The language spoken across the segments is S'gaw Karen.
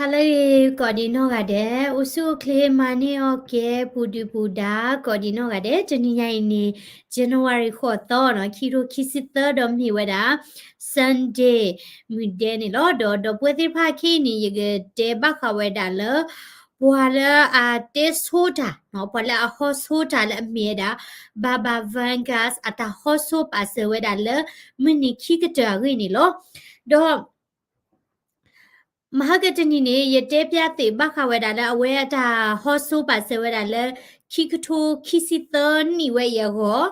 ဟါလၢအဂ့ၤ ကိးဒံးနီၢ်ဂၤဒဲး, အိၣ်ဆူၣ်အိၣ်ချ့မၤန့ၢ်အီၣ်ကဲ ပူၤဒုၣ်ပူၤဒါ ကိးဒံးနီၢ်ဂၤဒဲး, တနံၤညါအံၤန့ၣ် January ဃိးသီနီၤ ခံကထိခံဆံသၢဒီးမ့ၢ်ဝဲဒၣ် Sunday မုၢ်ဒဲးန့ၣ်လီၤ. ဒီးဒီပုၢ်ဝဲၢ်သ့ၣ်တဖၣ်ခဲအံၤန့ၣ် ယကတဲဘၣ်ဃးဝဲဒၣ်လၢ ပှၤလၢအတဲဆိတၢ်နီၤ, ပှၤလၢအဟီဆိတၢ်လၢအမ့ၢ်ဝဲဒၣ် Baba Vanga အတၢ်ဟီဆိပာ်စၢၤဝဲဒၣ်လၢ မုၢ်နံၤခံကတၢၢ်အဂ့ၢ်န့ၣ်လီၤ. ဒီး မဟါကတနံၤန့ၣ် ယတဲဖျါသ့ၣ်ဘၣ်ဃးဝဲဒၣ်လၢအဝဲအတၢ်ဟီဆိပာ်စၢၤဝဲဒၣ်လၢ ခံကထိခံဆံသၢနံၣ်ဝဲအံၤအဂီၢ်,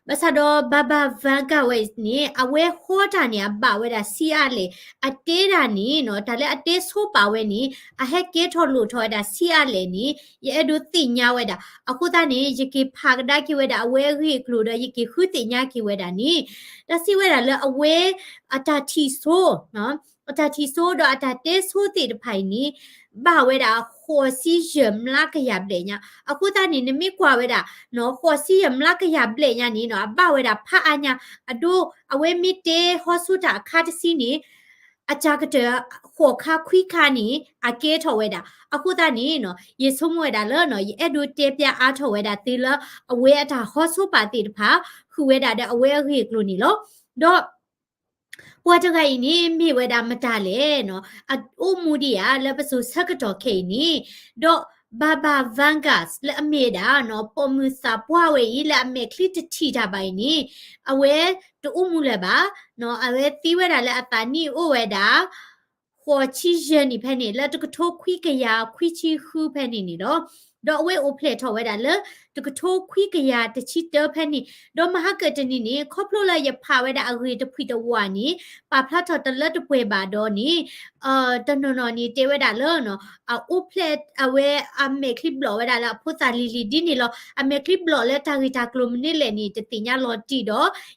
ဘၣ်ဆၣ်ဒီး Baba Vanga ဝဲန့ၣ် အဝဲဟီတၢ်န့ၣ် အဘၣ်ဝဲဒၣ်ဆံးအါလဲၣ်, အတဲတၢ်န့ၣ်နီၤ တၢ်လၢအတဲဆိပာ်ဝဲန့ၣ် အဟဲကဲထီၣ်လိၣ်ထီၣ်ဝဲဒၣ်ဆံးအါလဲၣ်န့ၣ် ယအဲၣ်ဒိးသ့ၣ်ညါဝဲဒၣ်. အဃိသတးန့ၣ် ယက့ၤဖးကဒါက့ၤဝဲဒၣ်အဝဲအဂ့ၢ်အကျိၤဒီး ယက့ၤဃုသ့ၣ်ညါက့ၤဝဲဒၣ်န့ၣ် တၢ်စံးဝဲဒၣ်လၢအဝဲအတၢ်ထံၣ်ဆိ အတၢ်ထံၣ်ဆိဒီးအတၢ်တဲဆိသ့ၣ်တဖၣ်အံၤန့ၣ် ဘၣ်ဝဲဒၣ်ဃိးဆံယဲၢ်မျးကယၤဘျဲၣ်ညါ. အဃိသတးန့ၣ် နမ့ၢ်ကွၢ်ဝဲဒၣ် ဃိးဆံယဲၢ်မျးကယၤဘျဲၣ်ညါန့ၣ်နီၤ အဘၣ်ဝဲဒၣ်ဖးအါညါ, အဒိ အဝဲမ့ၢ်တဲဟီဆိတၢ်အခါတဆံန့ၣ် အတၢ်ကတၢၢ်ဃိးခါခွံခါန့ၣ် အကဲထီၣ်ဝဲဒၣ်. အဃိသတးန့ၣ်နီၤ ယဆိကမိၣ်ဝဲဒၣ်လၢနီၤ ယအဲၣ်ဒိးတဲဖျါအါထီၣ်ဝဲဒၣ်သုလၢ အဝဲအတၢ်ဟီဆိပာ်သ့ၣ်တဖၣ် ဃုာ်ဝဲဒၣ်ဒီးအဝဲအဂ့ၢ်အကျိၤန့ၣ်လီၤ. ဒီး ပှၤတဂၤအံၤန့ၣ် မ့ၢ်ဝဲဒၣ်မတၤလဲၣ်နီၤ, အအိၣ်မူဒံးဧါ လၢပစိၤဆၢကတီၢ်ခဲအံၤန့ၣ်, ဒီး Baba Vanga လၢအမ့ၢ်ဝဲဒၣ်နီၤ ပိာ်မုၣ်သးပှၢ်ဝဲအံၤ လၢအမဲာ်ချံတထံၣ်တၢ်ဘၣ်အံၤန့ၣ် အဝဲတအိၣ်မူလၢၤဘၣ်နီၤ, အဝဲသံဝဲဒၣ်လၢအသးနံၣ်အိၣ်ဝဲဒၣ် ဃိးဆံယဲၢ်နံၣ်ဖဲန့ၣ် လၢတကထိခွံကယၤခွံဆံဃုဖဲန့ၣ်န့ၣ်လီၤ. ဒီးအဝဲအိၣ်ဖျဲၣ်ထီၣ်ဝဲဒၣ်လၢ တကထိခွံကယၤတဆံတၢဖဲန့ၣ်, ဒီးမဟါကတနံၤန့ၣ် ခီဖျိလၢယဖးဝဲဒၣ်အဂ့ၢ်တဖှံတဝးန့ၣ် ပာ်ဖျါထီၣ်တလၢတပှဲၤဘၣ်ဒီးန့ၣ် တနီၤနီၤန့ၣ်တဲဝဲဒၣ်လၢ အအိၣ်ဖျဲၣ် အဝဲအမဲာ်ချံဘျီၣ်ဝဲဒၣ်လၢအဖိသၣ်လံၤလံၤဒ်န့ၣ်လီၤ. အမဲာ်ချံဘျီၣ်လၢတၢ်ဂ့ၢ်တၢ်ကျိၤမနုၤလဲၣ်န့ၣ် တသ့ၣ်ညါလီၤတံၢ်ဒီး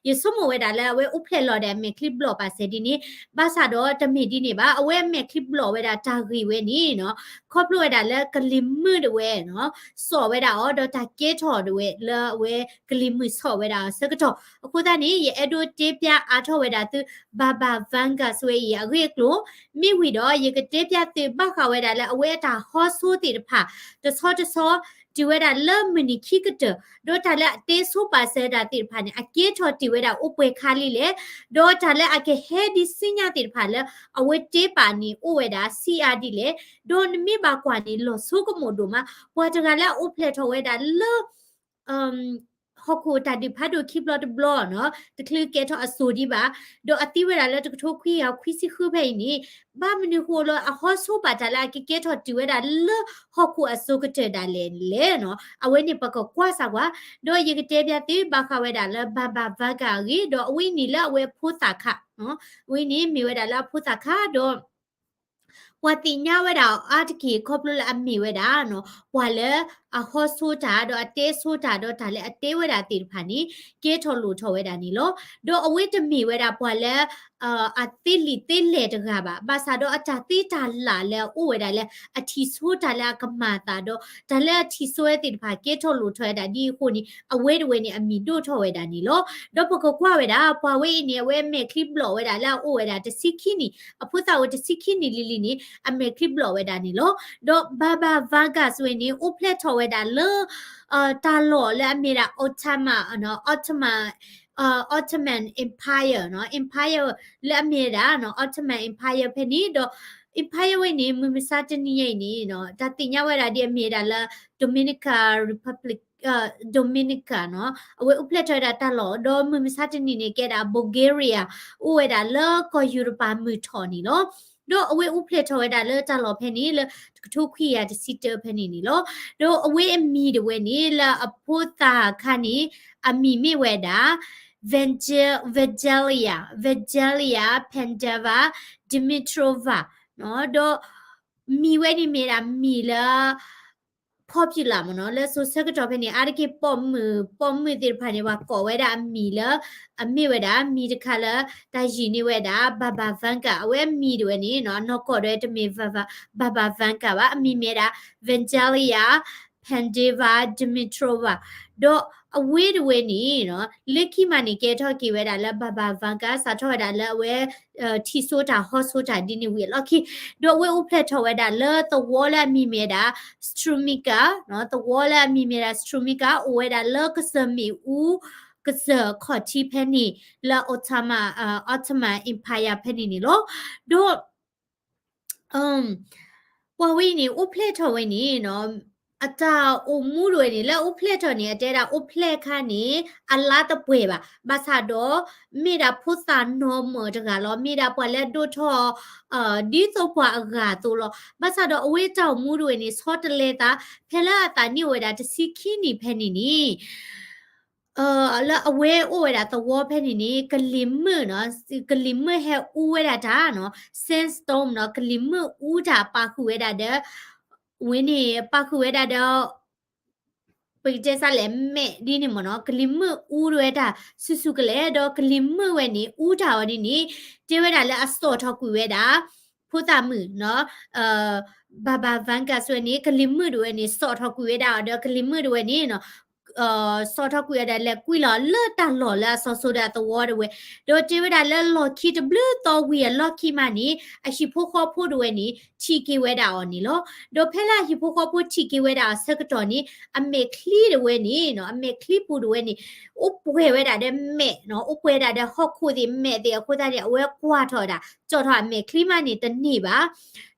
ယဆိကမိၣ်ဝဲဒၣ်လၢအဝဲအိၣ်ဖျဲၣ်လီၤဒီးအမဲာ်ချံဘျီၣ်ပာ်စၢၤဒ်န့ၣ်, ဘၣ်ဆၣ်ဒီးတမ့ၢ်ဒ်န့ၣ်ဘၣ်. အဝဲအမဲာ်ချံဘျီၣ်ဝဲဒၣ်တၢ်ဂ့ၢ်ဝဲန့ၣ်နီၤ ခီဖျိဝဲဒၣ်လၢကလံၤမုၢ်တဝဲနီၤ စိာ်ဝဲဒၣ်အီၤ ဒီးတၢ်ကဲထီၣ်တဝဲလၢအဝဲကလံၤမုၢ်စိာ်ဝဲဒၣ်အဆၢကတီၢ်. အဃိသတးန့ၣ် ယအဲၣ်ဒိးတဲဖျါအါထီၣ်ဝဲဒၣ်သု Baba Vanga ဝဲအံၤအဂ့ၢ်အကျိၤ, မ့ၢ်ဝံၤဒီး ယကတဲဖျါသုဘၣ်ဃးဝဲဒၣ်လၢအဝဲအတၢ်ဟီဆိသ့ၣ်တဖၣ် တဆီတဆီ တုၤဝဲဒၣ်လၢမုၢ်နံၤခံကတၢၢ်, ဒီးတၢ်လၢအတဲဆိပာ်စၢၤတၢ်သ့ၣ်တဖၣ်န့ၣ် အကဲထီၣ်တ့ၢ်ဝဲဒၣ်အိၣ်ပှဲၤခါလံလဲၣ်, ဒီးတၢ်လၢအကဟဲဒံးဆူညါသ့ၣ်တဖၣ်လၢအဝဲတဲပာ်န့ၣ်အိၣ်ဝဲဒၣ်ဆံးအါဒ်လဲၣ်, ဒီးနမ့ၢ်ဘၣ်ကွၢ်န့ၣ် လီၤဆိကမိၣ်ဒိၣ်မး, ပှၤတဂၤလၢအအိၣ်ဖျဲၣ်ထီၣ်ဝဲဒၣ်လၢ ဟီၣ်ခိၣ်တၢ်ဒုးဖးဒိၣ်ခံဘျီတဘျီနီၤ တချုးကဲထီၣ်အစိၤဒံးဘၣ်, ဒီးအသံဝဲဒၣ်လၢတကထိခွံကယၤခွံဆံဃုဖဲအံၤန့ၣ် ဘၣ်မနုၤဃိလၢအဟီဆိပာ်တၢ်လၢအကကဲထီၣ်တုၤဝဲဒၣ်လၢဟီၣ်ခိၣ်အစိၤကတၢၢ်ဒၣ်လဲာ်လဲၣ်နီၤ, အဝဲန့ၣ်ပကကွၢ်စၢ်ကွၢ်, ဒီးယကတဲဖျါသုဘၣ်ဃးဝဲဒၣ်လၢ Baba Vanga အဂ့ၢ်, ဒီးအဝဲအံၤန့ၣ်လၢအဝဲအဖိသၣ်ခါ, အဝဲန့ၣ်မ့ၢ်ဝဲဒၣ်လၢအဖိသၣ်ခါဒီး ပှၤသ့ၣ်ညါဝဲဒၣ်အီၤအါတက့ၢ် ခီဖျိလၢအမ့ၢ်ဝဲဒၣ်နီၤ ပှၤလၢအဟီဆိတၢ်ဒီးအတဲဆိတၢ်ဒီးတၢ်လၢအတဲဝဲဒၣ်သ့ၣ်တဖၣ်န့ၣ် ကဲထီၣ်လိၣ်ထီၣ်ဝဲဒၣ်န့ၣ်လီၤ. ဒီးအဝဲတမ့ၢ်ဝဲဒၣ်ပှၤလၢ အသ့လံာ်သ့လဲၢ်တဂၤဘၣ်, ဘၣ်ဆၣ်ဒီးအတၢ်သ့တၢ်လၣ်လၢအအိၣ်ဝဲဒၣ်လၢအထံၣ်ဆိတၢ်လၢအကမၤအသးဒီး တၢ်လၢအထံၣ်ဆိဝဲသ့ၣ်တဖၣ်ကဲထီၣ်လိၣ်ထီၣ်ဝဲဒၣ်ဒ်အဃိန့ၣ် အဝဲတဝဲန့ၣ်အမံၤဒိၣ်ထီၣ်ဝဲဒၣ်န့ၣ်လီၤ. ဒီးပကကွၢ်ဝဲဒၣ် ပှၤဝဲအံၤန့ၣ် အဝဲအမဲာ်ချံဘျီၣ်ဝဲဒၣ်လၢအအိၣ်ဝဲဒၣ်တဆံခံနံၣ်, အဖိသၣ်ဝဲတဆံခံနံၣ်လံၤလံၤန့ၣ် အမဲာ်ချံဘျီၣ်ဝဲဒၣ်န့ၣ်လီၤ. ဒီး Baba Vanga ဝဲန့ၣ် အိၣ်ဖျဲၣ်ထီၣ်ဝဲဒၣ်လၢ တၢ်လီၢ်လၢအမ့ၢ်ဒၣ် Ottoman, Ottoman, Ottoman Empire နီၤ, Empire လၢအမ့ၢ်ဒၣ် Ottoman Empire ဖဲန့ၣ်ဒီး Empire ဝဲန့ၣ် မုၢ်မဆါတနံၤညါအံၤန့ၣ် တၢ်သ့ၣ်ညါဝဲဒၣ်ဒ်အမ့ၢ်ဒၣ်လၢ Dominican Republic, Dominican နီၤ, အဝဲအိၣ်ဖျဲၣ်ထီၣ်ဝဲဒၣ်တၢ်လီၢ် ဒီးမုၢ်မဆါတနံၤန့ၣ် ကဲဒၣ် Bulgaria အိၣ်ဝဲဒၣ်လၢကီၢ်ယူရပၤမုၢ်ထီၣ်န့ၣ်လီၤ. ဒီးအဝဲအိၣ်ဖျဲၣ်ထီၣ်ဝဲဒၣ်လၢတၢ်လီၢ်ဖဲန့ၣ် လၢတကထိခွံကယၤတဆံတၢဖဲန့ၣ်န့ၣ်လီၤ. ဒီးအဝဲအမံၤတဝဲန့ၣ် လၢအဖိသၣ်ခါန့ၣ် အမံၤမ့ၢ်ဝဲဒၣ် Vangelia, Vangelia Pandeva Dimitrova ဒီးမံၤဝဲန့ၣ်မ့ၢ်ဒၣ်မံၤလၢ popular မ့ၢ်နီၤ, လၢစိၤဆၢကတီၢ်ဖဲန့ၣ် အါတက့ၢ်ပိာ်မုၣ်, ပိာ်မုၣ်သ့ၣ်တဖၣ်န့ၣ် ပှၤကိးဝဲဒၣ်အမံၤလၢ အမ့ၢ်ဝဲဒၣ်မံၤတခါလၢ တၢ်ယုၢ်န့ၢ်ဝဲဒၣ် Baba Vanga, အဝဲအမံၤတဝဲန့ၣ်နီၤ, နီၢ်ကီၢ်ဒၣ်ဝဲတမ့ၢ် Baba, Baba Vanga ဘၣ်, အမံၤမ့ၢ်ဝဲဒၣ် Vangelia Pandeva Dimitrova ဒီး အဝဲတဝဲန့ၣ်နီၤ လၢခံမးန့ၣ် ကဲထီၣ်က့ၤဝဲဒၣ်လၢ Baba Vanga စးထီၣ်ဝဲဒၣ်လၢအဝဲ ထံၣ်စိတၢ်ဟီၣ်စိတၢ်ဒ်န့ၣ်ဝံၤအလီၢ်ခံ, ဒီးအဝဲအိၣ်ဖျဲၣ်ထီၣ်ဝဲဒၣ်လၢသဝီလၢအမံၤမ့ၢ်ဝဲဒၣ် Strumica နီၤ, သဝီလၢအမံၤမ့ၢ်ဝဲဒၣ် Strumica အိၣ်ဝဲဒၣ်လၢကစၢၢ်မ့ၣ်အူ ကစၢၢ်ခီၣ်ထံးဖဲန့ၣ် လၢ Ottoman အ Ottoman Empire ဖဲန့ၣ်န့ၣ်လီၤ. ဒီး ပှၤဝဲအံၤန့ၣ် အိၣ်ဖျဲၣ်ထီၣ်ဝဲန့ၣ်နီၤ အတၢ်အိၣ်မူတဝဲန့ၣ် လၢအအိၣ်ဖျဲၣ်ထီၣ်န့ၣ် အတဲဒၣ်အိၣ်ဖျဲၣ်ခါန့ၣ် အလါတပှဲၤဘၣ်. ဘၣ်ဆၣ်ဒီး မ့ၢ်ဒၣ်ဖိသၣ်နီၢ်မၢၢ်တဂၤလီၤ. မ့ၢ်ဒၣ်ပှၤလၢအဒိၣ်ထီၣ် ဒ်သိးပှၤအဂၤအသိးလီၤ. ဘၣ်ဆၣ်ဒီးအဝဲတၢ်အိၣ်မူတဝဲန့ၣ် ဆီတလဲသး ဖဲလၢအသးနံၣ်အိၣ်ဝဲဒၣ်တဆံခံနံၣ်ဖဲန့ၣ်န့ၣ် လၢအဝဲအိၣ်ဝဲဒၣ်သဝီဖဲန့ၣ်န့ၣ် ကလံၤမုၢ်နီၤ, ကလံၤမုၢ်ဟဲအူဝဲဒၣ်တၢ်နီၤ, sandstorm နီၤ, ကလံၤမုၢ်အူတၢ်ပာ်ဃုာ်ဝဲဒၣ်ဒီး ဝဲန့ၣ်ပာ်ဃုာ်ဝဲဒၣ်ဒီး ပကတဲစးလဲၣ်မဲာ်ဒ်န့ၣ်မ့ၢ်နီၤ, ကလံၤမုၢ်အူဝဲတၢ်ဆူၣ်ဆူၣ်ကလဲာ် ဒီးကလံၤမုၢ်ဝဲန့ၣ် အူတၢ်အီၤဒ်န့ၣ် တဲဝဲဒၣ်လၢအစိာ်ထီၣ်ကွံာ်ဝဲဒၣ် ဖိသၣ်မုၣ်နီၤ Baba Vanga ဝဲန့ၣ် ကလံၤမုၢ်တဝဲန့ၣ် စိာ်ထီၣ်ကွံာ်ဝဲဒၣ်အီၤဒီးကလံၤမုၢ်တဝဲန့ၣ်နီၤ စိာ်ထီၣ်ကွံာ်အီၤဒီးလဲၤကွံာ်လီၤလၢတၢ်လီၢ်လၢအစီၤစိၤဒီးအသဝီတဝဲ, ဒီးတဲဝဲဒၣ်လၢလီၢ်ခံတဘျုးသီဝံၤအလီၢ်ခံမးန့ၣ် အဟံၣ်ဖိဃီဖိတဝဲန့ၣ် ထံၣ်က့ၤဝဲဒၣ်အီၤန့ၣ်လီၤ. ဒီးဖဲလၢအဟံၣ်ဖိဃီဖိထံၣ်က့ၤဝဲဒၣ်အီၤဆၢကတီၢ်န့ၣ် အမဲာ်ချံတဝဲန့ၣ်နီၤ, အမဲာ်ချံပူၤတဝဲန့ၣ် အိၣ်ပှဲၤဝဲဒၣ်ဒီးမဲာ်နီၤ, အိၣ်ပှဲၤဒၣ်ဒီးဟီၣ်ခိၣ်သ့ၣ်မဲာ်သ့ၣ်အဃိသတးန့ၣ် အဝဲကွၢ်ထီၣ်ဝဲဒၣ် ကၠီၣ်ထီၣ်အမဲာ်ချံမးန့ၣ်တန့ၢ်ဘၣ်.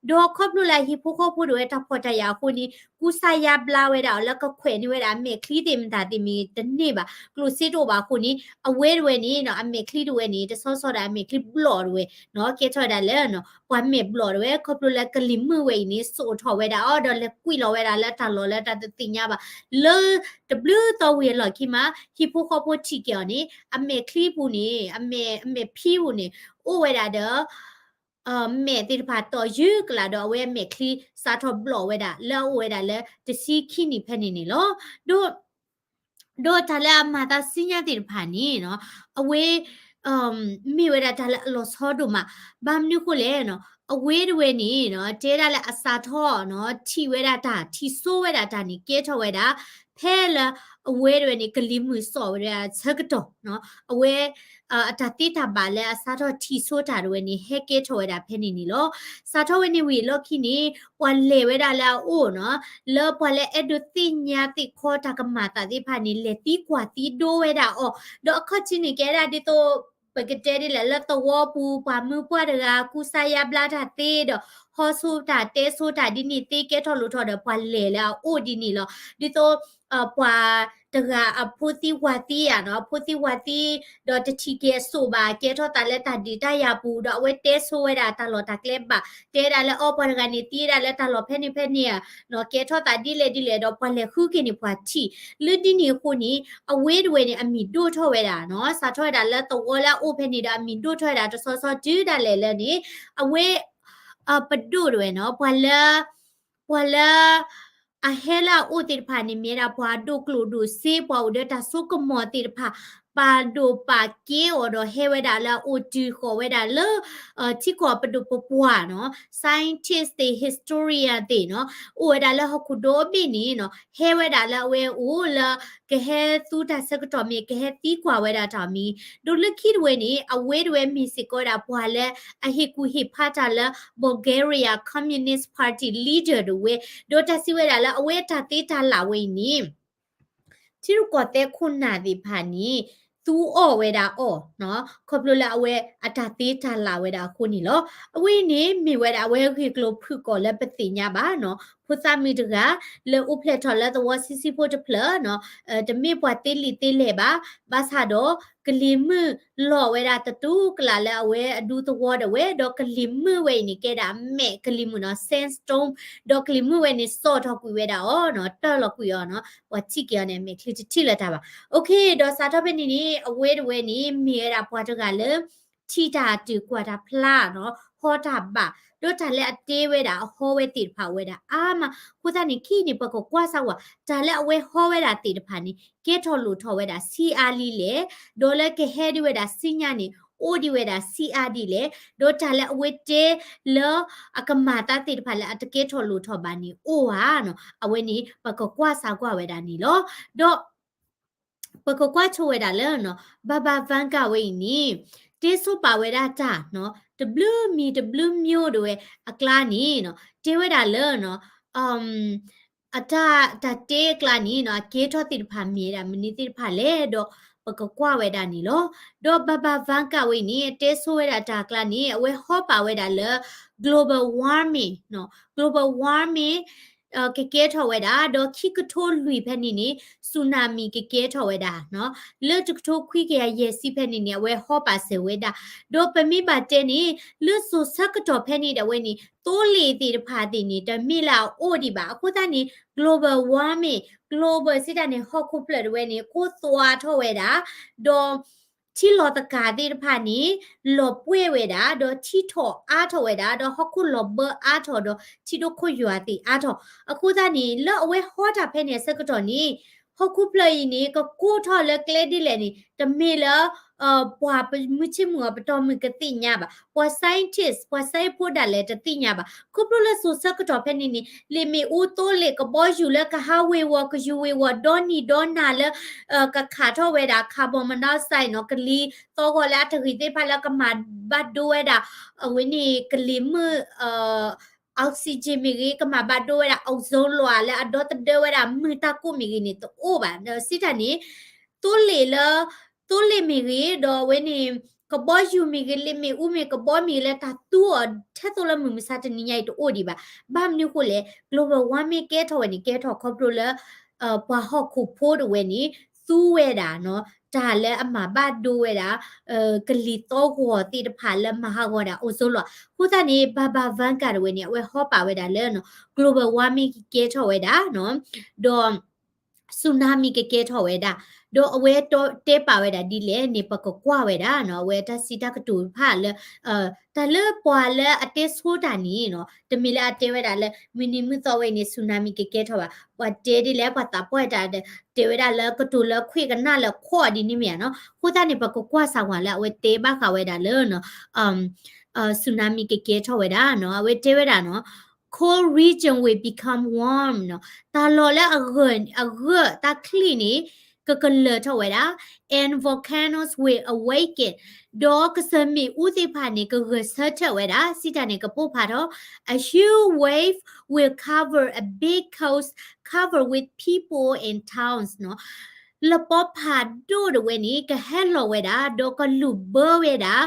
ဒီးခီဖျိလၢအဟံၣ်ဖိဃီဖိတဝဲတၢ်ဖှီၣ်တၢ်ယာ်အဃိန့ၣ် ကူစါယါဘျါဝဲဒၣ်အီၤလၢကခွဲးန့ၢ်ဝဲဒၣ်အမဲာ်ချံသ့ၣ်မတၤသ့ၣ်မ့ၢ်တန့ၢ်ဘၣ်, ကျိၣ်စ့တအိၣ်ဘၣ်အဃိန့ၣ် အဝဲတဝဲန့ၣ်နီၤ အမဲာ်ချံတဝဲန့ၣ် တဆီဆီဒၣ်အမဲာ်ချံဘျီၣ်တဝဲနီၤ, ကဲထီၣ်ဝဲဒၣ်လၢ ပှၤမဲာ်ဘျီၣ်တဝဲ ခီဖျိလၢကလံၤမုၢ်ဝဲအံၤန့ၣ် စိာ်ထီၣ်ဝဲဒၣ်အီၤ ဒီးလဲၤကွံာ်လီၤဝဲဒၣ်လၢတၢ်လီၢ်လၢတၢ်တသ့ၣ်ညါဘၣ်, လၢတဘျုးသီဝံၤအလီၢ်ခံမး ဟံၣ်ဖိဃီဖိထံၣ်က့ၤအီၤန့ၣ် အမဲာ်ချံပူၤန့ၣ် အမဲာ် အမဲာ်ဖံပူၤန့ၣ် အိၣ်ဝဲဒၣ်ဒီး မဲာ်သ့ၣ်တဖၣ်တီၢ်ယုၢ်ကလာ်ဒီး အဝဲအမဲာ်ချံစးထီၣ်ဘျီၣ်ဝဲဒၣ် လၢအအိၣ်ဝဲဒၣ်လၢတဆံခံနံၣ်ဖဲန့ၣ်န့ၣ်လီၤ. ဒီး ဒီးတၢ်လၢအမၤသးစံညါသ့ၣ်တဖၣ်န့ၣ်နီၤ အဝဲ မ့ၢ်ဝဲဒၣ်တၢ်လၢအလီၤဆီဒိၣ်မး, ဘၣ်မနုၤအဃိလဲၣ်နီၤ အဝဲတဝဲန့ၣ်နီၤ တဲဒၣ်လၢအစးထီၣ်နီၤ ထံၣ်ဝဲဒၣ်တၢ် ထံၣ်စိဝဲဒၣ်တၢ်န့ၣ် ကဲထီၣ်ဝဲဒၣ် ဖဲလၢအဝဲတဝဲန့ၣ် ကလံၤမုၢ်စိာ်ဝဲဒၣ်ဆၢကတီၢ်နီၤ အဝဲ အတၢ်သ့တၢ်ဘၣ်လၢအစးထီၣ်ထံၣ်စိတၢ်တဝဲန့ၣ် ဟဲကဲထီၣ်ဝဲဒၣ်ဖဲန့ၣ်န့ၣ်လီၤ. စးထီၣ်ဝဲန့ၣ်ဝံၤအလီၢ်ခံန့ၣ် ပှၤလဲၤဝဲဒၣ်လၢအအိၣ်နီၤ လၢပှၤလၢအဲၣ်ဒိးသ့ၣ်ညါသ့ၣ်ခီတၢ်ကမၤသးသ့ၣ်တဖၣ်န့ၣ် လဲၤသံကွၢ်သံဒိဝဲဒၣ်အီၤ, ဒီးအခီၣ်ထံးန့ၣ် ကဲဒၣ်ဒ်သိး ပကတဲဒ်လဲၣ် လၢသဝီပူၤ ပှၤမုၢ်ပှၢ်တဂၤ ကူစါယါဘျါတၢ်သ့ဒီး ဟီၣ်စိတၢ်တဲစိတၢ်ဒ်န့ၣ်သ့ကဲထီၣ်လိၣ်ထီၣ်ဒီး ပှၤလဲၤလၢအအိၣ်ဒ်န့ၣ်လီၤ. ဒ်သိး ပှၤတဂၤအဖိသံဝၤသံဧါနီၤ အဖိသံဝၤသံ ဒီးတထံၣ်က့ၤအစိၣ်ဘၣ် ကဲထီၣ်သးလၢတၢ်ဒုးတၢ်ယၤပူၤ ဒီးအဝဲတဲဆိဝဲဒၣ်တၢ်လီၢ်တၢ်ကျဲဘၣ် တဲဒၣ်လၢအီၤ ပှၤတဂၤန့ၣ်သံဝဲဒၣ်လၢတၢ်လီၢ်ဖဲန့ၣ်ဖဲန့ၣ်ဧါနီၤ ကဲထီၣ်သးဒ်လဲၣ်ဒ်လဲၣ်ဒီး ပှၤလဲၤဃုက့ၤန့ၣ်ပှၤထံၣ် လၢဒ်န့ၣ်အဃိန့ၣ် အဝဲတဝဲန့ၣ် အမံၤဒိၣ်ထီၣ်ဝဲဒၣ်နီၤ စးထီၣ်ဝဲဒၣ်လၢသဝီလၢအအိၣ်ဖဲန့ၣ်ဒီး အမံၤဒိၣ်ထီၣ်ဝဲဒၣ်တဆီဆီတုၤဒၣ်လဲာ်လၢန့ၣ် အဝဲ ပဒိၣ်တဝဲနီၤ ပှၤလၢ ပှၤလၢ အဟဲလၢအအိၣ်သ့ၣ်တဖၣ်န့ၣ် မ့ၢ်ဝဲဒၣ်ပှၤဒိၣ်ကျိၣ်ဒိၣ်စ့ ပှၤအိၣ်ဒီးတၢ်စိကမီၤသ့ၣ်တဖၣ် ပာ်ဒိၣ်ပာ်ကဲအီၤဒီးဟဲဝဲဒၣ်လၢအအိၣ်တုၤဃီၤဝဲဒၣ်လၢ ထံကီၢ်ပဒိၣ်ပပှၢ်နီၤ scientist သ့ၣ် historian သ့ၣ်နီၤ အိၣ်ဝဲဒၣ်လၢဟီၣ်ခိၣ်ဒီဘ့ၣ်န့ၣ်နီၤ ဟဲဝဲဒၣ်လၢအဝဲအိၣ်လၢ ကဟဲသူတၢ်ဆၢကတီၢ်မ့ၢ် ကဟဲသံကွၢ်ဝဲဒၣ်တၢ်မံၤ ဒီးလၢခံတဝဲန့ၣ် အဝဲတဝဲမ့ၢ်စ့ၢ်ကီးဝဲဒၣ်ပှၤလၢအဟ့ၣ်ကူၣ်ဟ့ၣ်ဖးတၢ်လၢ Bulgaria Communist Party leader တဝဲ ဒီးတၢ်စံးဝဲဒၣ်လၢအဝဲအတၢ်သ့တၢ်လၢ်ဝဲအံၤန့ၣ် ထံရူၢ်ကီၢ်သဲးခိၣ်နၢ်သ့ၣ်တဖၣ်န့ၣ် သူအီၣ်ဝဲဒၣ်အီၤ ခီဖျိလၢအဝဲအတၢ်သ့တၢ်လၢ်ဝဲဒၣ်အဃိန့ၣ်လီၤ. အဝဲအံၤန့ၣ် မ့ၢ်ဝဲဒၣ်အဝဲဂ့ၢ်ကျိၤဖုၣ်ကိာ်လၢပသ့ၣ်ညါဘၣ်နီၤ ဖိသၣ်မုၣ်တဂၤ လၢအိၣ်ဖျဲၣ်ထီၣ်လၢသဝီဆံးဆံးဖိတဖျၢၣ်နီၤ တမ့ၢ်ပှၤသ့လံာ်သ့လဲၢ်ဘၣ် ဘၣ်ဆၣ်ဒီး ကလံၤမုၢ်လီၤဝဲဒၣ်တတူၢ်ကလာ်လၢအဝဲအဒူသဝီဒၣ်ဝဲ ဒီးကလံၤမုၢ်ဝဲအံၤန့ၣ် ကဲဒၣ်မဲာ်ကလံၤမုၢ်နီၤ sand storm ဒီးကလံၤမုၢ်ဝဲန့ၣ် စိာ်ထီၣ်ကွံာ်ဝဲဒၣ်အီၤနီၤ တၢၢ်လီၤကွံာ်အီၤနီၤ ပှၤထံၣ်က့ၤအီၤန့ၣ် အမဲာ်ချံတထံၣ်လၢၤတၢ်ဘၣ်. အိၣ်ခ့ ဒီးစးထီၣ်ဖဲန့ၣ်န့ၣ် အဝဲတဝဲန့ၣ် မ့ၢ်ဝဲဒၣ်ပှၤတဂၤလၢ ထံၣ်တၢ်တုၤကွၢ်တၢ်ဖျါနီၤ ဟီတၢ်ဘၣ် ဒီးတၢ်လၢအတဲဝဲဒၣ်အဟီဝဲသ့ၣ်တဖၣ်အိၣ်ဝဲဒၣ်အါမး အဃိသတးန့ၣ် ခံန့ၣ် ပကကွၢ်စၢ်ကွၢ် တၢ်လၢအဝဲဟီဝဲဒၣ်သ့ၣ်တဖၣ်န့ၣ် ကဲထီၣ်လိၣ်ထီၣ်ဝဲဒၣ်ဆံးအါလံလဲၣ် ဒီးလၢကဟဲဒံးဝဲဒၣ်ဆူညါန့ၣ် အိၣ်ဒံးဝဲဒၣ်ဆံးအါဒ်လဲၣ် ဒီးတၢ်လၢအဝဲတဲလၢ အကမၤသးသ့ၣ်တဖၣ်လၢအတကဲထီၣ်လိၣ်ထီၣ်ဘၣ်န့ၣ် အိၣ်ဧါနီၤ အဝဲန့ၣ် ပကကွၢ်စၢ်ကွၢ်ဝဲဒၣ်န့ၣ်လီၤ. ဒီး ပကကွၢ်ဆိဝဲဒၣ်လၢနီၤ Baba Vanga ဝဲအံၤန့ၣ် တဲဆိပာ်ဝဲဒၣ်တၢ်နီၤ တဘျုးမံၤတဘျုးမံၤဒၣ်ဝဲအကျါန့ၣ်နီၤ တဲဝဲဒၣ်လၢနီၤ အတၢ် တၢ်တဲအကျါန့ၣ်နီၤ အကဲထီၣ်သ့ၣ်တဖၣ်မ့ၢ်ဝဲဒၣ်မနုၤသ့ၣ်တဖၣ်လဲၣ်ဒီး ပကကွၢ်ဝဲဒၣ်န့ၣ်လီၤ. ဒီး Baba Vanga ဝဲအံၤန့ၣ် အတဲဆိဝဲဒၣ်တၢ်အကျါန့ၣ် အဝဲဟီပာ်ဝဲဒၣ်လၢ global warming နီၤ global warming ကကဲထီၣ်ဝဲဒၣ် ဒီးခံကထိလွံၢ်ဖဲန့ၣ်န့ၣ် tsunami ကကဲထီၣ်ဝဲဒၣ်နီၤ လၢတကထိခွံကယၤယဲၢ်ဆံဖဲန့ၣ်န့ၣ် အဝဲဟီပာ်စၢၤဝဲဒၣ် ဒီးပမ့ၢ်ဘၣ်တဲန့ၣ် လၢစိၤဆၢကတီၢ်ဖဲန့ၣ်ဒၣ်ဝဲန့ၣ် သိလ့ၣ်သ့ၣ်တဖၣ်သ့ၣ်န့ၣ် တမ့ၢ်လၢအအိၣ်ဒံးဘၣ် အဃိသတးန့ၣ် global warming global စံးတၢ်န့ၣ် ဟီၣ်ခိၣ်ဖျၢၣ်ဒၣ်ဝဲန့ၣ် ကိၢ်သွါထီၣ်ဝဲဒၣ် ဒီး ထံလီၤသကၤသ့ၣ်တဖၣ်န့ၣ် လီၤပှဲၢ်ဝဲဒၣ် ဒီးထံထီၣ်အါထီၣ်ဝဲဒၣ် ဒီးဟီၣ်ခိၣ်လီၤဘၢအါထီၣ်ဒီး ထံဒိၣ်ခိၣ်ယွၤသ့ၣ်အါထီၣ် အဃိသတးန့ၣ် လၢအဝဲဟီတၢ်ဖဲန့ၣ်အဆၢကတီၢ်န့ၣ် ဟီၣ်ခိၣ်ဖျၢၣ်အံၤန့ၣ် ကကိၢ်ထီၣ်လၢကျဲဒ်လဲၣ်န့ၣ် တမ့ၢ်လၢ ပှၤမုၢ်ဆ့ၣ်မုၢ်ဂီၤပတီၢ်မုၢ်ကသ့ၣ်ညါဘၣ် ပှၤ scientist ပှၤ science ဖိဒၣ်လဲာ်တသ့ၣ်ညါဘၣ် ခီဖျိလၢစိၤဆၢကတီၢ်ဖဲန့ၣ်န့ၣ် လ့ၣ်မ့ၣ်အူသိလ့ၣ်ကဘီယူၤလၢကဟးဝ့ၤဝီၤကယူၤဝ့ၤဝီၤဒီနံၤဒီနၤလၢ ကခးထီၣ်ဝဲဒၣ် carbon monoxide နီၤ ကလံၤသီဂီၤလၢအတဂ့ၤသ့ၣ်တဖၣ်လၢကမၤဘၣ်ဒိဝဲဒၣ် အဝဲန့ၣ်ကလံၤမုၢ် oxygen မ့ၢ်ဂ့ၤ ကမၤဘၣ်ဒိဝဲဒၣ် ozone လီၤလၢအဒီသဒၢဝဲဒၣ်မုၢ်တၢ်ကိၢ်မ့ၢ်ဂ့ၤန့ၣ် တအိၣ်ဘၣ် ဒီးစံးတၢ်န့ၣ် သိလ့ၣ်လၢ သိလ့ၣ်မ့ၢ်ဂ့ၤ ဒီးအဝဲန့ၣ် ကဘီယူၤမ့ၢ်ဂ့ၤ လ့ၣ်မ့ၣ်အူမ့ၢ်ကဘီမ့ၢ်ဂ့ၤလၢတၢ်သူအီၤ ထဲသိးလၢမုၢ်မဆါတနံၤညါအံၤတအိၣ်ဒံးဘၣ် ဘၣ်မနုၤဃိလဲၣ် global warming ကဲထီၣ်ဝဲန့ၣ် ကဲထီၣ်ခီဖျိလၢ ပှၤဟီၣ်ခိၣ်ဖိဒၣ်ဝဲန့ၣ် သူဝဲဒၣ်နီၤ တၢ်လၢအမၤဘၣ်ဒိဝဲဒၣ် ကလံၤသီဂီၤသ့ၣ်တဖၣ်လၢမၤဟးဂီၤဒၣ် ozone လီၤ အဃိသတးန့ၣ် Baba Vanga ဒၣ်ဝဲန့ၣ် အဝဲဟီပာ်ဝဲဒၣ်လၢ global warming ကကဲထီၣ်ဝဲဒၣ်နီၤ ဒီး tsunami ကကဲထီၣ်ဝဲဒၣ် ဒီးအဝဲတဲပာ်ဝဲဒၣ်ဒ်လဲၣ်န့ၣ် ပကကွၢ်ဝဲဒၣ်နီၤ အဝဲတၢ်စံးတၢ်ကတိၤတဖၣ်လၢ တၢ်လၢပှၤလၢအတဲဆိတၢ်န့ၣ်နီၤ တမ့ၢ်လၢအတဲဝဲဒၣ်လၢ မုၢ်နံၤမုၢ်သီဝဲအံၤန့ၣ် tsunami ကကဲထီၣ်ဘၣ် ပှၤတဲဒ်လဲၣ် ပှၤသးပှၢ်တၢ် တဲဝဲဒၣ်လၢကတိၤလၢခွံၣ်ကနၣ်လၢခီၣ်ဒ်န့ၣ်မ့ၢ်ဧါနီၤ အဃိသတးန့ၣ် ပကကွၢ်စၢ်ဝဲလၢအဝဲတဲဘၣ်ဃးဝဲဒၣ်လၢ tsunami ကကဲထီၣ်ဝဲဒၣ်နီၤ အဝဲတဲဝဲဒၣ်နီၤ cold region will become warm နီၤ တၢ်လီၢ်လၢအဂၢၢ် အဂၢၢ်တၢ်ချံၣ်န့ၣ် ကကလၢၢ်ထီၣ်ဝဲဒၣ် and volcanoes will awaken ဒီးကစၢၢ်မ့ၣ်အူသ့ၣ်တဖၣ်န့ၣ် ကဂၢၢ်ဆၢထၢၣ်ဝဲဒၣ် စံးတၢ်န့ၣ် ကပိၢ်ဖးထီၣ် a huge wave will cover a big coast covered with people and towns နီၤ လပီဖးဒိၣ်ဒၣ်ဝဲန့ၣ် ကဟဲလီၤဝဲဒၣ် ဒီးကလူၤဘၢဝဲဒၣ်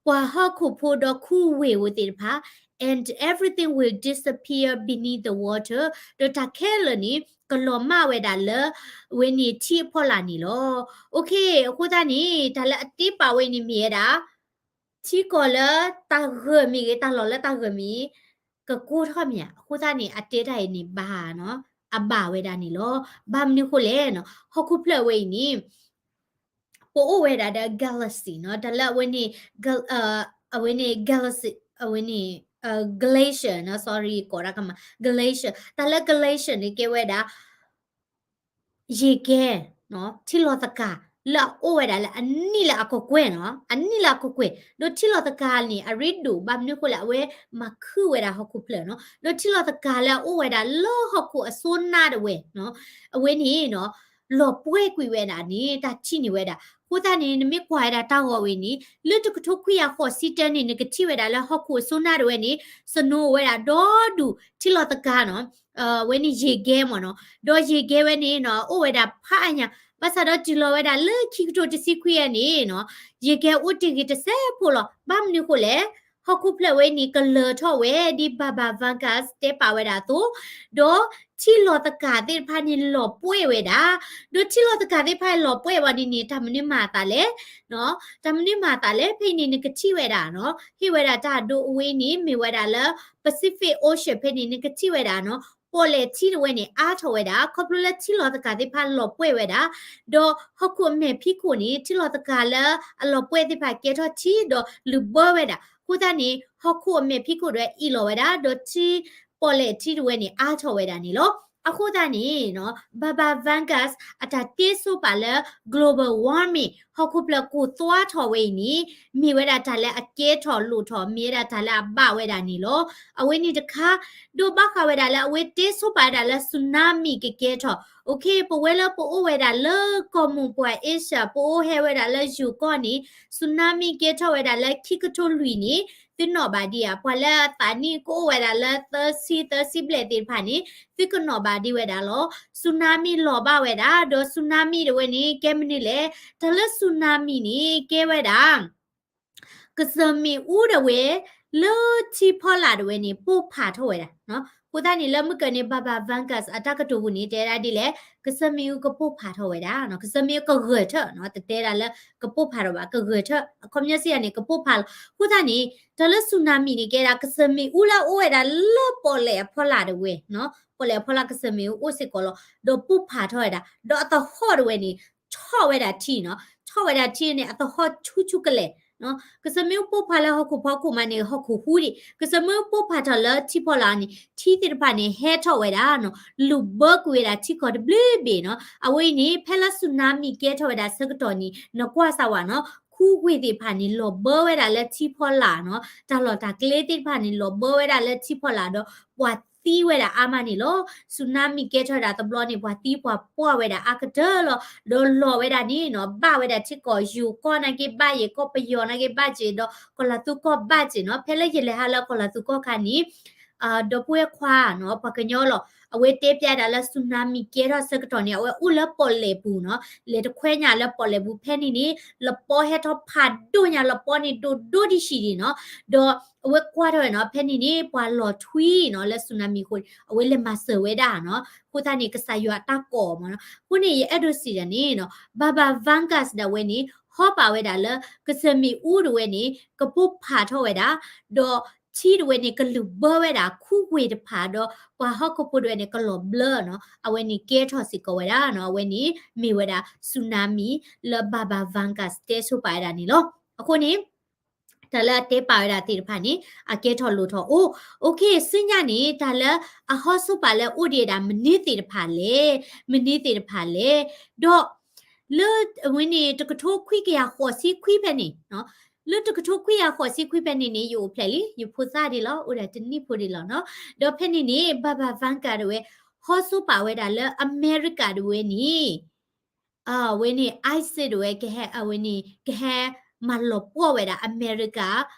ပှၤဟီၣ်ခိၣ်ဖိဒီးခူဝ့ၢ်ဧိၤသ့ၣ်တဖၣ် and everything will disappear beneath the water ဒီးတၢ်ခဲလၢာ်န့ၣ် ကလီၤမၢ်ဝဲဒၣ်လၢ အဝဲန့ၣ်ထံအဖီလာ်န့ၣ်လီၤ. Okay အဃိသတးန့ၣ် တၢ်လၢအတဲပာ်ဝဲန့ၣ်မ့ၢ်ဝဲဒၣ် ထံကီၢ်လၢတၢ်ဂၢၢ်မ့ၢ်ဂ့ၤ တၢ်လီၢ်လၢတၢ်ဂၢၢ်မ့ၢ်ဂ့ၤ ကကိၢ်ထီၣ်မ့ၢ်ဧါ အဃိသတးန့ၣ် အတဲတၢ်အံၤန့ၣ်ဘၣ်နီၤ အဘၣ်ဝဲဒၣ်န့ၣ်လီၤ. ဘၣ်မနုၤဃိလဲၣ်နီၤ ဟီၣ်ခိၣ်ဖျၢၣ်ဝဲအံၤန့ၣ် ပအိၣ်ဝဲဒၣ်ဒီး galaxy နီၤ တၢ်လၢအဝဲန့ၣ် အဝဲန့ၣ် galaxy အဝဲန့ၣ် glacier နီၤ sorry ကိးတၢ်ကမၤ glacier တၢ်လၢ glacier န့ၣ်ကဲဝဲဒၣ် ယ့ၢ်ကဲ ထံလီၤသကၤ လၢအအိၣ်ဝဲဒၣ်လၢအနံၣ်လၢအကကွဲၢ်နီၤ အနံၣ်လၢအကကွဲၢ် ဒီးထံလီၤသကၤန့ၣ် အရ့ဒိၣ် ဘၣ်မနုၤဃိလဲၣ် အဝဲမၤခုၣ်ဝဲဒၣ်ဟီၣ်ခိၣ်ဖျၢၣ်နီၤ ဒီးထံလီၤသကၤလၢအအိၣ်ဝဲဒၣ်လၢဟီၣ်ခိၣ်အစိနါဒၣ်ဝဲ အဝဲန့ၣ်နီၤ လီၤပှဲၢ်ကွံာ်ဝဲဒၣ်န့ၣ် တၢ်ထံၣ်န့ၢ်ဝဲဒၣ် အဃိသတးန့ၣ် နမ့ၢ်ကွၢ်ဝဲဒၣ်တၢ်ဂီၤဝဲန့ၣ် လၢတကထိခွံကယၤဃိးဆံတၢန့ၣ် နကထံၣ်ဝဲဒၣ်လၢဟီၣ်ခိၣ်အစိနါဒၣ်ဝဲန့ၣ် snow အိၣ်ဝဲဒၣ်ဒီဒူၣ် ထံလီၤသကၤနီၤ အဝဲန့ၣ်ယ့ၢ်ကဲမ့ၢ်နီၤ ဒီးယ့ၢ်ကဲဝဲန့ၣ်နီၤ အိၣ်ဝဲဒၣ်ဖးအါညါ ဘၣ်ဆၣ်ဒီးတုၤလီၤဝဲဒၣ်လၢခံကထိတဆံခွံအံၤန့ၣ်နီၤ ယ့ၢ်ကဲအိၣ်တ့ၢ်ဂ့ၤတစဲးဖိလီၤ. ဘၣ်မနုၤဃိလဲၣ် ဟီၣ်ခိၣ်ဖျၢၣ်ဝဲန့ၣ် ကလၢၢ်ထီၣ်ဝဲ ဒ် Baba Vanga တဲပာ်ဝဲဒၣ်အသိး ဒီးထံလီၤသကၤသ့ၣ်တဖၣ်န့ၣ်လီၤပှဲၢ်ဝဲဒၣ် ဒီးထံလီၤသကၤသ့ၣ်တဖၣ်လီၤပှဲၢ်ဝဲဒၣ်န့ၣ်န့ၣ် တၢ်မနုၤမၤအသးလဲၣ် တၢ်မနုၤမၤအသးလဲၣ် ဖဲအံၤန့ၣ် နကထံၣ်ဝဲဒၣ်နီၤ ဟ့ၣ်ဝဲဒၣ်တၢ်ဒိအဝဲန့ၣ် မ့ၢ်ဝဲဒၣ်လၢ Pacific Ocean ဖဲန့ၣ် နကထံၣ်ဝဲဒၣ်နီၤ ပီၣ်လဲၣ်ထံတဝဲန့ၣ် အါထီၣ်ဝဲဒၣ် ခီဖျိလၢထံလီၤသကၤသ့ၣ်တဖၣ်လီၤပှဲၢ်ဝဲဒၣ် ဒီးဟီၣ်ခိၣ်အမဲာ်ဖံးခိၣ်န့ၣ် ထံလီၤသကၤလၢအလီၤပှဲၢ်သ့ၣ်တဖၣ်ကဲထီၣ်ထံ ဒီးလူၤဘၢဝဲဒၣ် အဃိသတးန့ၣ် ဟီၣ်ခိၣ်အမဲာ်ဖံးခိၣ်ဒၣ်ဝဲအ့ၣ်လိာ်ဝဲဒၣ် ဒီးထံ ပီၣ်လဲၣ်ထံတဝဲန့ၣ် အါထီၣ်ဝဲဒၣ်န့ၣ်လီၤ. အဃိသတးန့ၣ်နီၤ Baba Vanga အတၢ်တဲဆိပာ်လၢ global warming ဟီၣ်ခိၣ်ဖျၢၣ်ကိၢ်သွါထီၣ်ဝဲအံၤန့ၣ် မ့ၢ်ဝဲဒၣ်တၢ်လၢအကဲထီၣ်လိၣ်ထီၣ် မ့ၢ်ဝဲဒၣ်တၢ်လၢအဘၣ်ဝဲဒၣ်န့ၣ်လီၤ. အဝဲန့ၣ်တခါ ဒီးဘၣ်ဃးဝဲဒၣ်လၢအဝဲတဲဆိပာ်ဝဲဒၣ်လၢ tsunami ကကဲထီၣ် OK ပဝဲလၢပအိၣ်ဝဲဒၣ်လၢကီၢ်မိၢ်ပှၢ် Asia ပအိၣ်ဟဲဝဲဒၣ်လၢယိၤကီၢ်န့ၣ် tsunami ကဲထီၣ်ဝဲဒၣ်လၢခံကထိလွံၢ်န့ၣ် သုနီၣ်ဘၣ်ဒံးဧါ, ပှၤလၢအသးနံၣ်ကအိၣ်ဝဲဒၣ်လၢသၢဆံ သၢဆံဘျဲၣ်သ့ၣ်တဖၣ်န့ၣ် သုကနီၣ်ဘၣ်ဒံးဝဲဒၣ်လီၤ. tsunami လီၤဘၣ်ဝဲဒၣ် ဒီး tsunami တဝဲန့ၣ် ကဲမနုၤလဲၣ်, တၢ်လၢ tsunami န့ၣ် ကဲဝဲဒၣ် ကစၢၢ်မ့ၣ်အူဒၣ်ဝဲ လၢထံဖီလာ်ဒၣ်ဝဲန့ၣ် ပိၢ်ဖးထီၣ်ဝဲဒၣ်. အဃိသတးန့ၣ် လၢမုၢ်ကၢၢ်န့ၣ် Baba Vanga အတၢ်ကတိၤပူၤန့ၣ် တဲဒၣ်ဒ်လဲၣ်, ကစၢၢ်မ့ၣ်အူကပိၢ်ဖးထီၣ်ဝဲဒၣ်, ကစၢၢ်မ့ၣ်အူကဂၢၢ်ထၢၣ်, တတဲဒၣ်လၢကပိၢ်ဖးထီၣ်ဘၣ်, ကဂၢၢ်ထၢၣ်, အခီပညီစံးယၤန့ၣ် ကပိၢ်ဖးလီၤ. အဃိသတးန့ၣ် တၢ်လၢ tsunami န့ၣ် ကဲဒၣ်ကစၢၢ်မ့ၣ်အူလၢအအိၣ်ဝဲဒၣ်လၢပီၣ်လဲၣ်အဖီလာ်ဒၣ်ဝဲ, ပီၣ်လဲၣ်အဖီလာ်ကစၢၢ်မ့ၣ်အူအိၣ်စ့ၢ်ကီးလီၤ, ဒီးပိၢ်ဖးထီၣ်ဝဲဒၣ်, ဒီးအသဟီၣ်ဒၣ်ဝဲန့ၣ် ထီၣ်ဝဲဒၣ်ထံနီၤ, ထီၣ်ဝဲဒၣ်ထံန့ၣ် အသဟီၣ်ဆူၣ်ဆူၣ်ကလဲာ်, ကစၢၢ်မ့ၣ်အူပိၢ်ဖးလၢဟီၣ်ခိၣ်ဖီခိၣ်မးန့ၣ် ဟီၣ်ခိၣ်ဟူဒံး, ကစၢၢ်မ့ၣ်အူပိၢ်ဖးထီၣ်လၢထံဖီလာ်န့ၣ် ထံသ့ၣ်တဖၣ်န့ၣ် ဟဲထီၣ်ဝဲဒၣ်နီၤ, လူၤဘၢကွံာ်ဝဲဒၣ်ထံကီၢ်တဘျုးဘ့ၣ်နီၤ. အဝဲအံၤန့ၣ် ဖဲလၢ tsunami ကဲထီၣ်ဝဲဒၣ်ဆၢကတီၢ်န့ၣ် နကွၢ်စၢ်ဝဲနီၤ, ခူဝ့ၢ်သ့ၣ်တဖၣ်န့ၣ် လီၤဘၢဝဲဒၣ်လၢထံဖီလာ်နီၤ, တၢ်လီၢ်တၢ်ကျဲသ့ၣ်တဖၣ်န့ၣ် လီၤဘၢဝဲဒၣ်လၢထံဖီလာ်ဒီး ပှၤသံဝဲဒၣ်အါမးန့ၣ်လီၤ. tsunami ကဲထီၣ်ဝဲဒၣ်တဘျီန့ၣ် ပှၤသံပှၤပှၢ်ဝဲဒၣ်အါကတၢၢ်လီၤ. ဒီးလီၤဝဲဒၣ်န့ၣ်နီၤ ဘၣ်ဝဲဒၣ်ထံကီၢ် ယိၤကီၢ်နာ်က့ဘၣ်ယဲၢ်, ကီၢ်ပယီၤနာ်က့ဘၣ်စ့ၢ်, ဒီးကီၢ်လၤသူကီၢ်ဘၣ်စ့ၢ်နီၤ. ဖဲလၢယလဲၤဟးလၢကီၢ်လၤသူကီၢ်ခါန့ၣ် ဒီပုၢ်ဝဲၢ်ခွါနီၤ ပှၤကညီလီၤ. အဝဲတဲပျးဒၣ်လၢ tsunami ကဲထီၣ်ဆၢကတီၢ်န့ၣ် အဝဲအိၣ်လၢပီၣ်လဲၣ်ပူၤနီၤ, လဲၤတခွဲညါလၢပီၣ်လဲၣ်ပူၤ. ဖဲန့ၣ်န့ၣ် လပီဟဲထီၣ်ဖးဒိၣ်ညါ, လပီန့ၣ်ဒိၣ်ဒိၣ်ဒံးဆံးဒံးနီၤ. ဒီးအဝဲကွၢ်ထီၣ်ဝဲနီၤ, ဖဲန့ၣ်န့ၣ် ပှၤလီၤထွံနီၤ လၢ tsunami အဃိန့ၣ် အဝဲလဲၤမၤစၢၤဝဲဒၣ်နီၤ. အဃိသတးန့ၣ် ကစၢ်ယွၤအတၢ်ကိးမးနီၤ. အဃိန့ၣ် ယအဲၣ်ဒိးစံးဒၣ်န့ၣ်နီၤ Baba Vanga ဒၣ်ဝဲန့ၣ် ဟီပာ်ဝဲဒၣ်လၢ ကစၢၢ်မ့ၣ်အူဒၣ်ဝဲန့ၣ် ကပိၢ်ဖးထီၣ်ဝဲဒၣ်, ဒီးထံဒၣ်ဝဲန့ၣ် ကလူၤဘၢဝဲဒၣ်ခူဝ့ၢ်တဖၣ်, ဒီးပှၤဟီၣ်ခိၣ်ဖိဒၣ်ဝဲန့ၣ် ကလီၤဘျၢနီၤ. အဝဲန့ၣ်ကဲထီၣ်စ့ၢ်ကီးဝဲဒၣ်နီၤ. အဝဲန့ၣ်မ့ၢ်ဝဲဒၣ် tsunami လၢ Baba Vanga တဲဆိပာ်ဝဲဒၣ်န့ၣ်လီၤ. အဃိန့ၣ် တၢ်လၢအတဲပာ်ဝဲဒၣ်သ့ၣ်တဖၣ်န့ၣ် အကဲထီၣ်လိၣ်ထီၣ်အိၣ်. OK ဆူညါန့ၣ် တၢ်လၢအဟီၣ်ဆိပာ်လၢအိၣ်ဒံးဝဲဒၣ် မနုၤသ့ၣ်တဖၣ်လဲၣ်, မနုၤသ့ၣ်တဖၣ်လဲၣ်. ဒီး လၢအဝဲန့ၣ် တကထိခွံကယၤဃိးဆံခွံဖဲန့ၣ်, လၢတကထိခွံကယၤဃိးဆံခွံဖဲန့ၣ်န့ၣ် ယအိၣ်ဖျဲၣ်လံ, ယဖိသၣ်ဒံးလီၤ, အိၣ်ဒၣ်တနံၣ်ဖိဒံးလီၤနီၤ. ဒီးဖဲန့ၣ်န့ၣ် Baba Vanga ဒၣ်ဝဲ ဟီၣ်ဆိပာ်ဝဲဒၣ်လၢ အမဲရကၤဒၣ်ဝဲန့ၣ် အဝဲန့ၣ် ISIS ဒၣ်ဝဲ ကဟဲ အဝဲန့ၣ် ကဟဲမၤလီၤပှီၢ်ဝဲဒၣ် အမဲရကၤ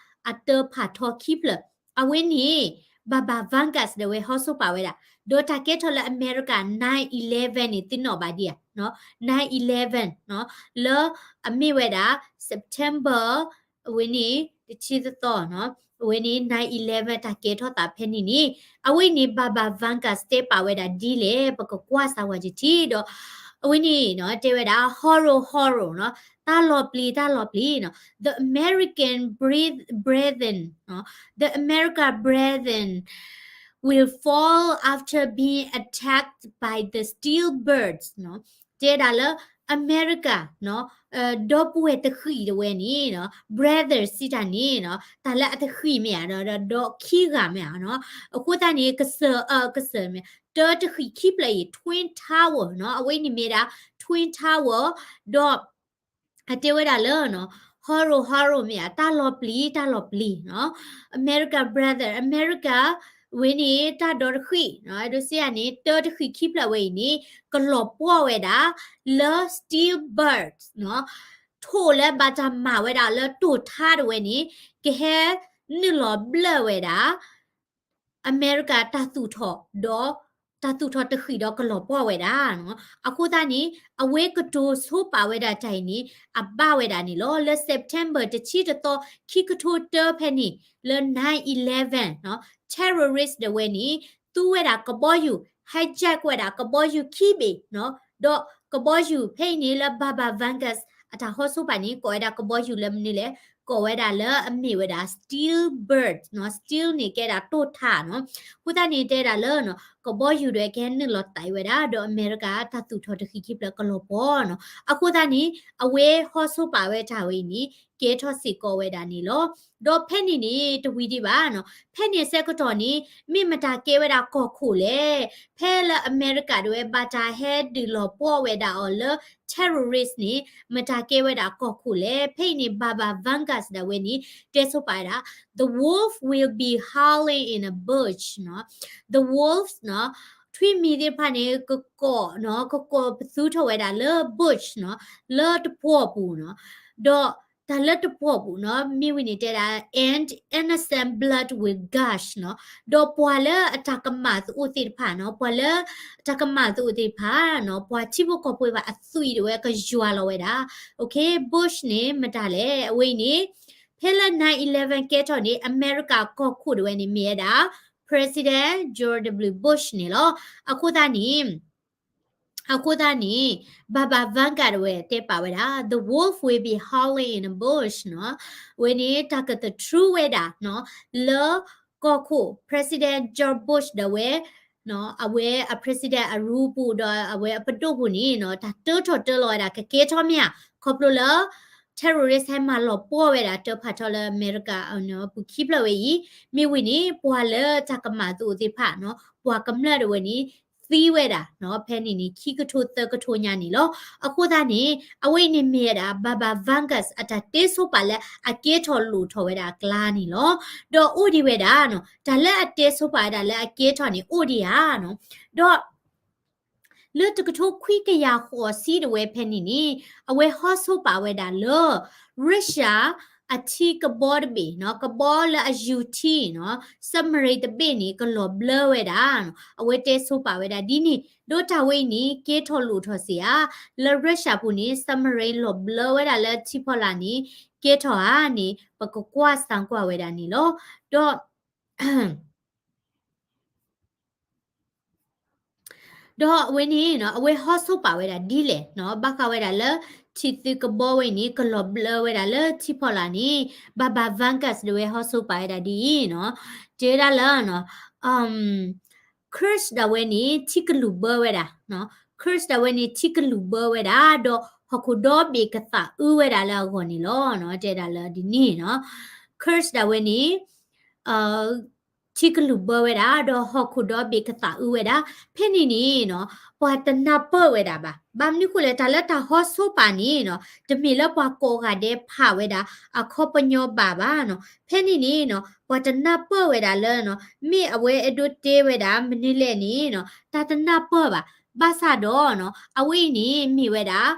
အတၢဖးထီခံဖျၢၣ်. အဝဲန့ၣ် Baba Vanga ဒၣ်ဝဲ ဟီၣ်ဆိပာ်ဝဲဒၣ်. ဒီးတၢ်ကဲထီၣ်လၢအမဲရကၤ nine eleven န့ၣ် သုနီၣ်ဘၣ်ဒံးဧါ, nine eleven နီၤ, လၢအမ့ၢ်ဝဲဒၣ် September အဝဲန့ၣ် တဆံတသီနီၤ, အဝဲန့ၣ် nine eleven တၢ်ကဲထီၣ်သးဖဲန့ၣ်န့ၣ်, အဝဲန့ၣ် Baba Vanga တဲပာ်ဝဲဒၣ်ဒ်လဲၣ် ပကကွၢ်စၢ်ဝဲတထံၣ်ဒီး, အဝဲန့ၣ်နီၤ တဲဝဲဒၣ် horror horror နီၤ, တၢ်လီၤပျံၤ တၢ်လီၤပျံၤနီၤ, the American bre-, brethren နီၤ, the America brethren will fall after being attacked by the steel birds နီၤ. တဲဒၣ်လၢ အမဲရကၤနီၤ, ဒီပုၢ်ဝဲၢ်တဃံၣ်ဒၣ်ဝဲန့ၣ်နီၤ, brother စံးတၢ်န့ၣ်နီၤ, တၢ်လၢအတဃံၣ်မ့ၢ်ဧါ, ဒီး ဒီးခံဂၤမ့ၢ်ဧါနီၤ. အဃိသတးန့ၣ် ကစၢၢ် အ ကစၢၢ်မ့ၢ် တၢတဃံၣ်ခံဖျၢၣ်အံၤ Twin Tower နီၤ, အဝဲန့ၣ်မ့ၢ်ဒၣ် Twin Tower ဒီး အတဲဝဲဒၣ်လၢနီၤ, horror horror မ့ၢ်ဧါ, တၢ်လီၤပျံၤ တၢ်လီၤပျံၤနီၤ, America brother, America ဝဲန့ၣ် တၢ်ဒီတဃံၣ်နီၤ, အဲၣ်ဒိးစံးယၤန့ၣ် တၢတဃံၣ်ခံဖျၢၣ်ဝဲအံၤန့ၣ် ကလီၤပှီၢ်ဝဲဒၣ်လၢ steel birds နီၤ, ထိၣ်လၢဘၣ်တၢ်မၤဝဲဒၣ်လၢတိာ်ထါဒၣ်ဝဲန့ၣ် ကဟဲနုာ်လီၤဘျၢၣ်ဝဲဒၣ် အမဲရကၤတၢ်သူၣ်ထီၣ်ဒီး တၢ်သူၣ်ထီၣ်တဃံၣ်ဒီးကလီၤပှီၢ်ဝဲဒၣ်နီၤ. အဃိသတးန့ၣ် အဝဲကတိၤဆိပာ်ဝဲဒၣ်တၢ်အံၤန့ၣ် အဘၣ်ဝဲဒၣ်န့ၣ်လီၤ. လၢ September တဆံတသီ ခံကထိတၢဖဲန့ၣ် လၢ nine eleven နီၤ, terrorist ဒၣ်ဝဲန့ၣ် သူဝဲဒၣ်ကဘီယူၤ hijack ဝဲဒၣ်ကဘီယူၤခံဘ့ၣ်နီၤ, ဒီးကဘီယူၤဖဲအံၤန့ၣ်လၢ Baba Vanga အတၢ်ဟီၣ်ဆိပာ်န့ၣ် ကိးဝဲဒၣ်ကဘီယူၤလၢမနုၤလဲၣ်, ကိးဝဲဒၣ်လၢအမ့ၢ်ဝဲဒၣ် steel bird နီၤ, steel န့ၣ်ကဲဒၣ်တိာ်ထါနီၤ. အဃိသတးန့ၣ်တဲဒၣ်လၢနီၤ ကဘီယူၤဒၣ်ဝဲကဟဲနုာ်လီၤသးဝဲဒၣ် ဒီးအမဲရကၤတၢ်သူၣ်ထီၣ်တဃံၣ်ခံဖျၢၣ်ကလီၤပှီၢ်နီၤ. အဃိသတးန့ၣ် အဝဲဟီၣ်ဆိပာ်ဝဲတၢ်ဝဲအံၤန့ၣ် ကဲထီၣ်စ့ၢ်ကီးဝဲဒၣ်န့ၣ်လီၤ. ဒီးဖဲန့ၣ်န့ၣ် တဝံၤဒံးဘၣ်နီၤ, ဖဲန့ၣ်အဆၢကတီၢ်န့ၣ် မ့ၢ်မတၤကဲဝဲဒၣ်ကီၢ်ခိၣ်လဲၣ်. ဖဲလၢအမဲရကၤဒၣ်ဝဲဘၣ်တၢ်ဟဲဒုးလီၤပှီၢ်ဝဲဒၣ်အီၤလၢ terrorist န့ၣ် မတၤကဲဝဲဒၣ်ကီၢ်ခိၣ်လဲၣ်. ဖဲအံၤန့ၣ် Baba Vanga ဒၣ်ဝဲန့ၣ် တဲဆိပာ်ဝဲဒၣ် the wolf will be howling in a bush နီၤ, the wolves နီၤ, ထွံၣ်မံၤသ့ၣ်တဖၣ်န့ၣ် ကကိးနီၤ ကကိးပသူထီၣ်ဝဲဒၣ်လၢ Bush နီၤ လၢတပှီၢ်ပူၤနီၤ, ဒီးတၢ်လၢတပှီၢ်ပူၤနီၤ မ့ၢ်ဝံၤန့ၣ်တဲဒၣ် and innocent blood will gush နီၤ, ဒီးပှၤလၢအတၢ်ကမၣ်သအိၣ်သ့ၣ်တဖၣ်နီၤ ပှၤလၢအတၢ်ကမၣ်သအိၣ်သ့ၣ်တဖၣ်နီၤ ပှၤထံဖိကီၢ်ဖိဘၣ်အသွံၣ်ဒၣ်ဝဲကယွၤလီၤဝဲဒၣ်, okay, Bush န့ၣ် မတၤလဲၣ် အဝဲအံၤန့ၣ် ဖဲလၢ nine eleven ကဲထီၣ်န့ၣ် အမဲရကၤကီၢ်ခိၣ်ဒၣ်ဝဲန့ၣ် မ့ၢ်ဝဲဒၣ် President George W Bush န့ၣ်လီၤ. အဃိသတးန့ၣ် အဃိသတးန့ၣ် Baba Vanga ဒၣ်ဝဲတဲပာ်ဝဲဒၣ် the wolf will be howling in the bush နီၤ, အဝဲန့ၣ် တၢ်ကသထြူဝဲဒၣ်နီၤ လၢကီၢ်ခိၣ် President George Bush ဒၣ်ဝဲ အဝဲအ president အရူပူၤဒီးအဝဲအပဒိၣ်ပူၤန့ၣ်နီၤ တၢ်တၢထီၣ်တၢလီၤဝဲဒၣ် ကကဲထီၣ်မ့ၢ်ဧါ, ခီဖျိလၢ terrorist ဟဲမၤလီၤပှီၢ်ဝဲဒၣ်တၢ်ဖးထီလၢအမဲရကၤပူၤခံဖျၢၣ်ဝဲအံၤ, မ့ၢ်ဝံၤန့ၣ် ပှၤလၢတၢ်ကမၣ်သအိၣ်သ့ၣ်တဖၣ်နီၤ ပှၤကမျၢၢ်ဒၣ်ဝဲန့ၣ် သံဝဲဒၣ်နီၤ ဖဲန့ၣ်န့ၣ် ခံကထိသၢကထိညါန့ၣ်လီၤ. အဃိသတးန့ၣ် အဝဲအံၤန့ၣ်မ့ၢ်ဝဲဒၣ် Baba Vangas အတၢ်တဲဆိပာ်လၢအကဲထီၣ်လိၣ်ထီၣ်ဝဲဒၣ်အကျါန့ၣ်လီၤ. ဒီးအိၣ်ဒံးဝဲဒၣ်နီၤ တၢ်လၢအတဲဆိပာ်ဝဲဒၣ်လၢအကဲထီၣ်န့ၣ် အိၣ်ဒံးဧါနီၤ, ဒီး လၢတကထိခွံကယၤဃိးဆံဒၣ်ဝဲဖဲန့ၣ်န့ၣ် အဝဲဟီဆိပာ်ဝဲဒၣ်လၢ Russia အထံကဘီတဘ့ၣ်နီၤ ကဘီလၢအယူၤထံနီၤ submarine တဘ့ၣ်န့ၣ် ကလီၤဘျၢဝဲဒၣ်နီၤ အဝဲတဲဆိပာ်ဝဲဒၣ်ဒ်န့ၣ် ဒီးတၢ်ဝဲအံၤန့ၣ် ကဲထီၣ်လိၣ်ထီၣ်စ့ၢ်ဧါ, လၢ Russia ပူၤန့ၣ် submarine လီၤဘျၢဝဲဒၣ်လၢထံဖီလာ်န့ၣ် ကဲထီၣ်ဧါန့ၣ် ပကကွၢ်စၢကွၢ်ဝဲဒၣ်န့ၣ်လီၤ. ဒီး ဒီးအဝဲန့ၣ်နီၤ အဝဲဟီဆိပာ်ဝဲဒၣ်ဒ်လဲၣ်နီၤ ဘၣ်ဃးဝဲဒၣ်လၢ ထံသုးကဘီဝဲအံၤန့ၣ် ကလီၤဘျၢဝဲဒၣ်လၢထံဖီလာ်န့ၣ် Baba Vangas ဒၣ်ဝဲဟီဆိပာ်ဝဲဒၣ်ဒ်အံၤနီၤ တဲဝဲဒၣ်လၢ Kursk ဒၣ်ဝဲန့ၣ် ထံကလုၢ်ဘၢဝဲဒၣ်, Kursk ဒၣ်ဝဲန့ၣ် ထံကလုၢ်ဘၢဝဲဒၣ် ဒီးဟီၣ်ခိၣ်ဒီဘ့ၣ်ကသးအုးဝဲဒၣ်လၢအဂီၢ်န့ၣ်လီၤ. တဲဒၣ်လၢဒ်န့ၣ်နီၤ Kursk ဒၣ်ဝဲန့ၣ် ထံကလုၢ်ဘၢဝဲဒၣ် ဒီးဟီၣ်ခိၣ်ဒီဘ့ၣ်ကသးအုးဝဲဒၣ် ဖဲန့ၣ်န့ၣ်နီၤ ပှၤတနၢ်ပၢၢ်ဝဲဒၣ်ဘၣ်. ဘၣ်မနုၤဃိလဲၣ် တၢ်လၢတၢ်ဟီဆိပာ်န့ၣ်နီၤ တမ့ၢ်လၢပှၤကိးဂၤဒဲးဖးဝဲဒၣ်အခီပညီဘၣ်ဘၣ်နီၤ. ဖဲန့ၣ်န့ၣ်နီၤ ပှၤတနၢ်ပၢၢ်ဝဲဒၣ်လၢနီၤ မ့ၢ်အဝဲအဲၣ်ဒိးတဲဝဲဒၣ်မနုၤလဲၣ်န့ၣ်နီၤ တၢ်တနၢ်ပၢၢ်ဘၣ်. ဘၣ်ဆၣ်ဒီးနီၤ အဝဲအံၤန့ၣ်မ့ၢ်ဝဲဒၣ်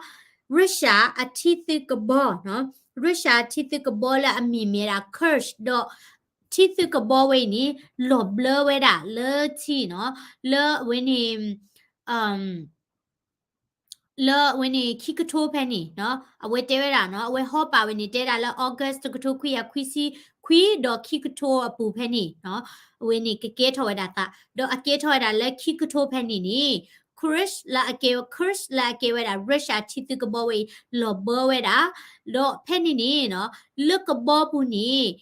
Russia အထံသုးကဘီနီၤ Russia အထံသုးကဘီလၢအမံၤမ့ၢ်ဝဲဒၣ် Kursk ဒီး ထံသုးကဘီဝဲအံၤန့ၣ် လီၤဘျၢဝဲဒၣ်လၢထံနီၤ လၢအဝဲန့ၣ် လၢအဝဲန့ၣ်ခံကထိဖဲန့ၣ်နီၤ အဝဲတဲဝဲဒၣ်နီၤ အဝဲဟီပာ်ဝဲန့ၣ် တဲဒၣ်လၢ August တကထိခွံကယၤခွံဆံခွံ ဒီးခံကထိအပူၤဖဲန့ၣ်နီၤ အဝဲန့ၣ်ကကဲထီၣ်ဝဲဒၣ်သး ဒီးအကဲထီၣ်ဝဲဒၣ်လၢခံကထိဖဲန့ၣ်န့ၣ် Kursk လၢအကဲ Kursk လၢအကဲဝဲဒၣ် Russia ထံသုးကဘီဝဲအံၤ လီၤဘျၢဝဲဒၣ် ဒီးဖဲန့ၣ်န့ၣ်နီၤ လၢကဘီပူၤန့ၣ်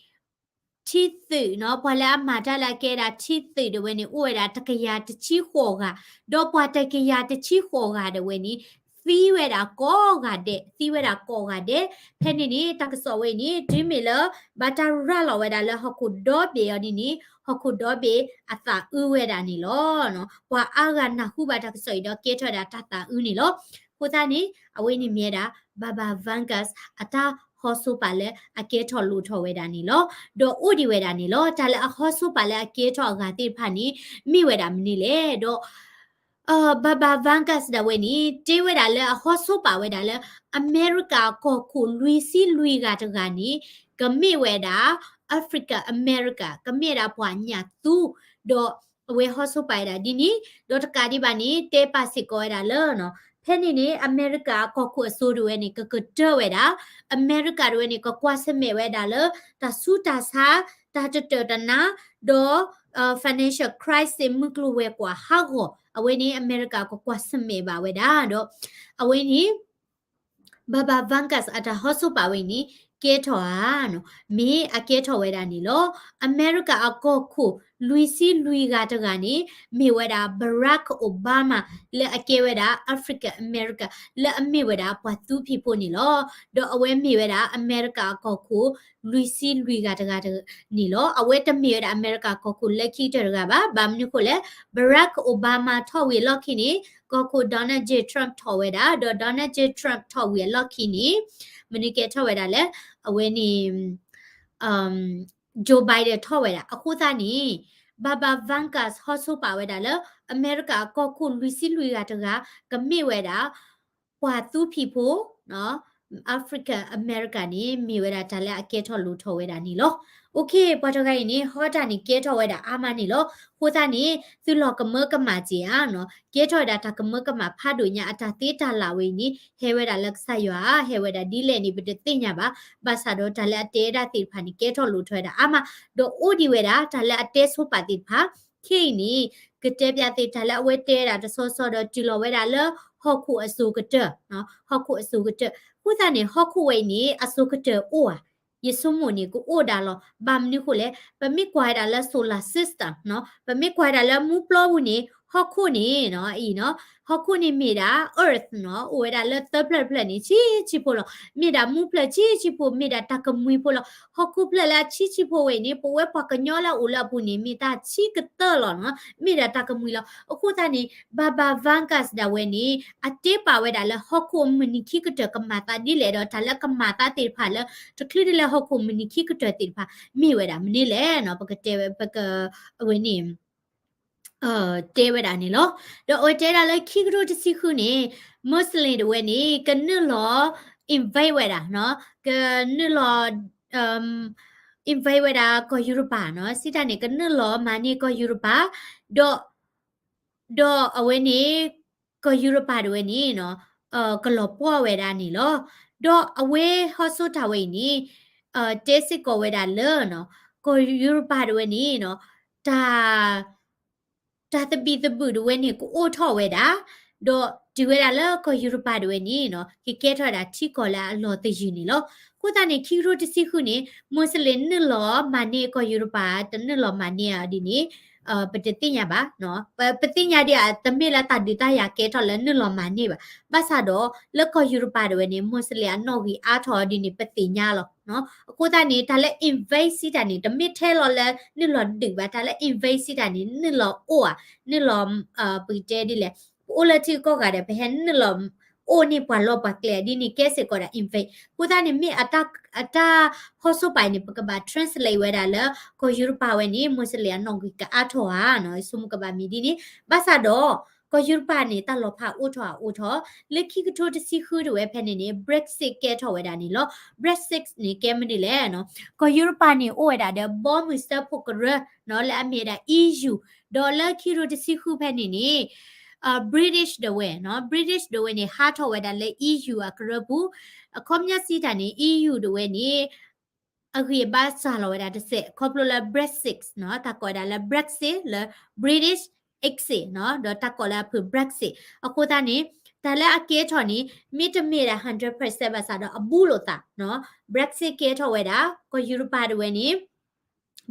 ထံသုးနီၤ ပှၤလၢအမၤတၢ်လၢအကဲဒၣ်ထံသုးဒၣ်ဝဲန့ၣ် အိၣ်ဝဲဒၣ်တကယၤတဆံဃိးဂၤ, ဒီးပှၤတကယၤတဆံဃိးဂၤဒၣ်ဝဲန့ၣ် သံဝဲဒၣ်ကိးဂၤဒဲး, သံဝဲဒၣ်ကိးဂၤဒဲး. ဖဲန့ၣ်န့ၣ် တၢ်ကစီၣ်ဝဲအံၤန့ၣ် တုၤမ့ၢ်လၢ ဘၣ်တၢ်ရၤလီၤဝဲဒၣ်လၢဟီၣ်ခိၣ်ဒီဘ့ၣ်အီၤဒ်န့ၣ် ဟီၣ်ခိၣ်ဒီဘ့ၣ်အသးအုးဝဲဒၣ်န့ၣ်လီၤ. ပှၤအါဂၤနၢ်ဟူဘၣ်တၢ်ကစီၣ်အံၤဒီးကဲထီၣ်ဝဲဒၣ်တၢ်သးအုးန့ၣ်လီၤ. အဃိသတးန့ၣ် အဝဲန့ၣ်မ့ၢ်ဝဲဒၣ် Baba Vangas အတၢ်ဟီဆိပာ်လၢအကဲထီၣ်လိၣ်ထီၣ်ဝဲဒၣ်န့ၣ်လီၤ. ဒီးအိၣ်ဒံးဝဲဒၣ်န့ၣ်လီၤ. တၢ်လၢအဟီဆိပာ်လၢအကဲထီၣ်အဂၤသ့ၣ်တဖၣ်န့ၣ် မ့ၢ်ဝဲဒၣ်မနုၤလဲၣ်. ဒီး Baba Vangas ဒၣ်ဝဲန့ၣ် တဲဝဲဒၣ်လၢအဟီဆိပာ်ဝဲဒၣ်လၢ အမဲရကၤကီၢ်ခိၣ်လွံၢ်ဆံလွံၢ်ဂၤတဂၤန့ၣ် ကမ့ၢ်ဝဲဒၣ် African American ကမ့ၢ်ဝဲဒၣ်ပှၤညၣ်သူ, ဒီးအဝဲဟီဆိပာ်ဝဲဒၣ်ဒ်န့ၣ်, ဒီးတကးဒံးဘၣ်န့ၣ် တဲပာ်စ့ၢ်ကီးဝဲဒၣ်လၢ ဖဲန့ၣ်န့ၣ် အမဲရကၤအကီၢ်ခိၣ်အစိၤဒၣ်ဝဲန့ၣ် ကကတၢၢ်ဝဲဒၣ်, အမဲရကၤဒၣ်ဝဲန့ၣ် ကကွၢ်ဆၢၣ်မဲာ်ဝဲဒၣ်လၢ တၢ်ဆူးတၢ်ဆါ, တၢ်တတၢၢ်တနါ, ဒီး financial crisis မုၢ်ကျိၤဝဲၤကွာ်ဟးဂီၤ, အဝဲန့ၣ် အမဲရကၤကကွၢ်ဆၢၣ်မဲာ်ဘၣ်ဝဲဒၣ်, ဒီးအဝဲန့ၣ် Baba Vangas အတၢ်ဟီဆိပာ်ဝဲအံၤန့ၣ် ကဲထီၣ်ဧါ, မ့ၢ်အကဲထီၣ်ဝဲဒၣ်န့ၣ်လီၤ. အမဲရကၤအကီၢ်ခိၣ် လွံၢ်ဆံလွံၢ်ဂၤတဂၤန့ၣ် မ့ၢ်ဝဲဒၣ် Barack Obama လၢအကဲဝဲဒၣ် African American လၢအမ့ၢ်ဝဲဒၣ်ပှၤသူဖံးဖိန့ၣ်လီၤ. ဒီးအဝဲမ့ၢ်ဝဲဒၣ် အမဲရကၤအကီၢ်ခိၣ် လွံၢ်ဆံလွံၢ်ဂၤတဂၤန့ၣ်လီၤ. အဝဲတမ့ၢ်ဝဲဒၣ်အမဲရကၤကီၢ်ခိၣ်လၢခံကတၢၢ်တဂၤဘၣ်. ဘၣ်မနုၤဃိလဲၣ်, Barack Obama ထီၣ်ဝံၤအလီၢ်ခံန့ၣ် ကီၢ်ခိၣ် Donald J Trump ထီၣ်ဝဲဒၣ်, ဒီး Donald J Trump ထီၣ်ဝံၤအလီၢ်ခံန့ၣ် မနုၤကဲထီၣ်ဝဲဒၣ်လဲၣ်, အဝဲန့ၣ် Joe Biden ထီၣ်ဝဲဒၣ်. အဃိသတးန့ၣ် Baba Vangas ဟီဆိပာ်ဝဲဒၣ်လၢ အမဲရကၤအကီၢ်ခိၣ်လွံၢ်ဆံလွံၢ်ဂၤတဂၤ ကမ့ၢ်ဝဲဒၣ် ပှၤသူဖံးဖိ African American န့ၣ် မ့ၢ်ဝဲဒၣ်တၢ်လၢအကဲထီၣ်လိၣ်ထီၣ်ဝဲဒၣ်န့ၣ်လီၤ. အိၣ်ခ့ ပှၤတဂၤအံၤန့ၣ် ဟီတၢ်န့ၣ်ကဲထီၣ်ဝဲဒၣ်အါမးန့ၣ်လီၤ. အဃိသတးန့ၣ် သုလီၤကမၢကမၣ်စ့ၢ်ဧါနီၤ, ကဲထီၣ်ဝဲဒၣ်တၢ်ကမၢကမၣ်ဖးဒိၣ်ညါ အတၢ်သ့တၢ်လၣ်ဝဲအံၤန့ၣ် ဟဲဝဲဒၣ်လၢကစၢ်ယွၤဧါ, ဟဲဝဲဒၣ်ဒ်လဲၣ်န့ၣ် ပတသ့ၣ်ညါဘၣ်. ဘၣ်ဆၣ်ဒီးတၢ်လၢအတဲဒၣ်သ့ၣ်တဖၣ်န့ၣ် ကဲထီၣ်လိၣ်ထီၣ်ဝဲဒၣ်အါမး, ဒီးအိၣ်ဒံးဝဲဒၣ် တၢ်လၢအတဲဆိပာ်သ့ၣ်တဖၣ် ခဲအံၤန့ၣ် ကတဲပျးသ့ၣ်တၢ်လၢအဝဲတဲဝဲဒၣ်တဆီဆီဒီး တုၤလီၤဝဲဒၣ်လၢဟီၣ်ခိၣ်အစိၤကတၢၢ်, ဟီၣ်ခိၣ်အစိၤကတၢၢ်. အဃိသတးန့ၣ် ဟီၣ်ခိၣ်ဝဲအံၤန့ၣ် အစိၤကတၢၢ်အိၣ်ဧါ, ယဆိကမိၣ်န့ၣ် ကအိၣ်ဒၣ်လီၤ. ဘၣ်မနုၤဃိလဲၣ်, ပမ့ၢ်ကွၢ်ဝဲဒၣ်လၢ solar system နီၤ, ပမ့ၢ်ကွၢ်ဝဲဒၣ်လၢမူပျီပူၤန့ၣ် ဟီၣ်ခိၣ်န့ၣ်နီၤ, အံၤနီၤ, ဟီၣ်ခိၣ်န့ၣ်မ့ၢ်ဒၣ် earth နီၤ, အိၣ်ဝဲဒၣ်လၢသၢဖျၢၣ်တဖျၢၣ်န့ၣ် ဆံးဆံးဖိလီၤ. မ့ၢ်ဒၣ်မူဖျၢၣ်ဆံးဆံးဖိ, မ့ၢ်ဒၣ်တၢ်ကမှံၤဖိလီၤ. ဟီၣ်ခိၣ်ဖျၢၣ်လၢအဆံးဆံးဖိဝဲအံၤန့ၣ် ပဝဲပှၤကညီလၢအအိၣ်လၢအပူၤန့ၣ် မ့ၢ်တၢ်ဆံးကတၢၢ်လီၤနီၤ, မ့ၢ်ဒၣ်တၢ်ကမှံၤလီၤ. အဃိသတးန့ၣ် Baba Vanga ဒၣ်ဝဲန့ၣ် အတဲပာ်ဝဲဒၣ်လၢဟီၣ်ခိၣ်မုၢ်နံၤခံကတၢၢ်ကမၤသးဒ်လဲၣ်ဒီး တၢ်လၢကမၤသးသ့ၣ်တဖၣ်လၢ တချုးဒ်လဲၣ်ဟီၣ်ခိၣ်မုၢ်နံၤခံကတၢၢ်သ့ၣ်တဖၣ် မ့ၢ်ဝဲဒၣ်မနုၤလဲၣ်နီၤ, ပကတဲဝဲ ပက အဝဲန့ၣ် တဲဝဲဒၣ်န့ၣ်လီၤ. ဒီးအဝဲတဲဒၣ်လၢခံကထိတဆံဃုန့ၣ် Muslim ဒၣ်ဝဲန့ၣ် ကနုာ်လီၤ invade ဝဲဒၣ်နီၤ, ကနုာ်လီၤ invade ဝဲဒၣ်ကီၢ်ယူရပၤနီၤ, စံးတၢ်န့ၣ် ကနုာ်လီၤမၤန့ၢ်ကီၢ်ယူရပၤ, ဒီး ဒီးအဝဲန့ၣ် ကီၢ်ယူရပၤဒၣ်ဝဲန့ၣ်နီၤ, ကလီၤပှီၢ်ဝဲဒၣ်န့ၣ်လီၤ. ဒီးအဝဲဟီၣ်ခိၣ်တၢ်ဝဲအံၤန့ၣ် တဲစ့ၢ်ကီးဝဲဒၣ်လၢနီၤ, ကီၢ်ယူရပၤဒၣ်ဝဲန့ၣ်နီၤ, တၢ် တၢ်သဘံၣ်သဘုၣ်ဒၣ်ဝဲန့ၣ် ကအိၣ်ထီၣ်ဝဲဒၣ်, ဒီးတုၤဝဲဒၣ်လၢကီၢ်ယူရပၤဒၣ်ဝဲန့ၣ်နီၤ, ကကဲထီၣ်ဝဲဒၣ်ထံကီၢ်လၢအလီၤသယုၢ်န့ၣ်လီၤ. အဃိသတးန့ၣ် ခံကထိတဆံဃုန့ၣ် Muslim နုာ်လီၤမၤန့ၢ်ကီၢ်ယူရပၤ တနုာ်လီၤမၤန့ၢ်အီၤဒ်န့ၣ် ပတသ့ၣ်ညါဘၣ်နီၤ. ပ ပသ့ၣ်ညါဒ်အံၤ တမ့ၢ်လၢတၢ်ဒုးတၢ်ယၤကဲထီၣ်လၢနုာ်လီၤမၤန့ၢ်ဘၣ်. ဘၣ်ဆၣ်ဒီး လၢကီၢ်ယူရပၤဒၣ်ဝဲန့ၣ် Muslim အနီၣ်ဂံၢ်အါထီၣ်အီၤဒ်န့ၣ် ပသ့ၣ်ညါလီၤနီၤ. အဃိသတးန့ၣ် တၢ်လၢ invade စံးတၢ်န့ၣ် တမ့ၢ်ထဲလီၤလၢနုာ်လီၤဒုးဘၣ်, တၢ်လၢ invade စံးတၢ်န့ၣ် နုာ်လီၤအိၣ်ဧါ, နုာ်လီၤ ပကတဲဒ်လဲၣ်, ပအိၣ်လၢထံကီၢ်ဂၤဒီး ပဟဲနုာ်လီၤအိၣ်န့ၢ်ပှၤလီၢ်ပှၤကျဲဒ်န့ၣ် ကဲစ့ၢ်ကီးဒၣ် invade. အဃိသတးန့ၣ် မ့ၢ်အတၢ် အတၢ်ဟီၣ်ခိၣ်ပၤအံၤန့ၣ် ပကဘၣ် translate ဝဲဒၣ်လၢ ကီၢ်ယူရပၤဝဲန့ၣ် Muslim အနီၣ်ဂံၢ်ကအါထီၣ်ဧါနီၤ, ဆိကမိၣ်ကဘၣ်မ့ၢ်ဒ်န့ၣ်. ဘၣ်ဆၣ်ဒီး ကီၢ်ယူရပၤန့ၣ် တၢ်လီၤဖးအိၣ်ထီၣ်အအိၣ်ထီၣ်, လၢခံကထိတဆံဃုဒၣ်ဝဲဖဲန့ၣ်န့ၣ် Brexit ကဲထီၣ်ဝဲဒၣ်န့ၣ်လီၤ. Brexit န့ၣ် ကဲမနုၤလဲၣ်နီၤ, ကီၢ်ယူရပၤန့ၣ် အိၣ်ဝဲဒၣ်ဒီး ဘီမုၢ်စၢဖှိၣ်ကရၢနီၤ လၢအမ့ၢ်ဝဲဒၣ် EU, ဒီးလၢခံကထိတဆံဃုဖဲန့ၣ်န့ၣ် British ဒၣ်ဝဲနီၤ, British ဒၣ်ဝဲန့ၣ် ဟးထီၣ်ဝဲဒၣ်လၢ EU အကရၢပူၤ, အခီပညီစံးတၢ်န့ၣ် EU ဒၣ်ဝဲန့ၣ် အဂံၢ်အဘါစှၤလီၤဝဲဒၣ်တစဲး ခီဖျိလၢ Brexit နီၤ, တၢ်ကိးဝဲဒၣ်လၢ Brexit လၢ British exit နီၤ, ဒီးတၢ်ကိးလၢအဖုၣ် Brexit. အဃိသတးန့ၣ် တၢ်လၢအကဲထီၣ်န့ၣ် မ့တမ့ၢ်ဒၣ် hundred percent ဘၣ်ဆၣ်ဒီးအဘူးလိာ်သးနီၤ, Brexit ကဲထီၣ်ဝဲဒၣ် ကီၢ်ယူရပၤဒၣ်ဝဲန့ၣ်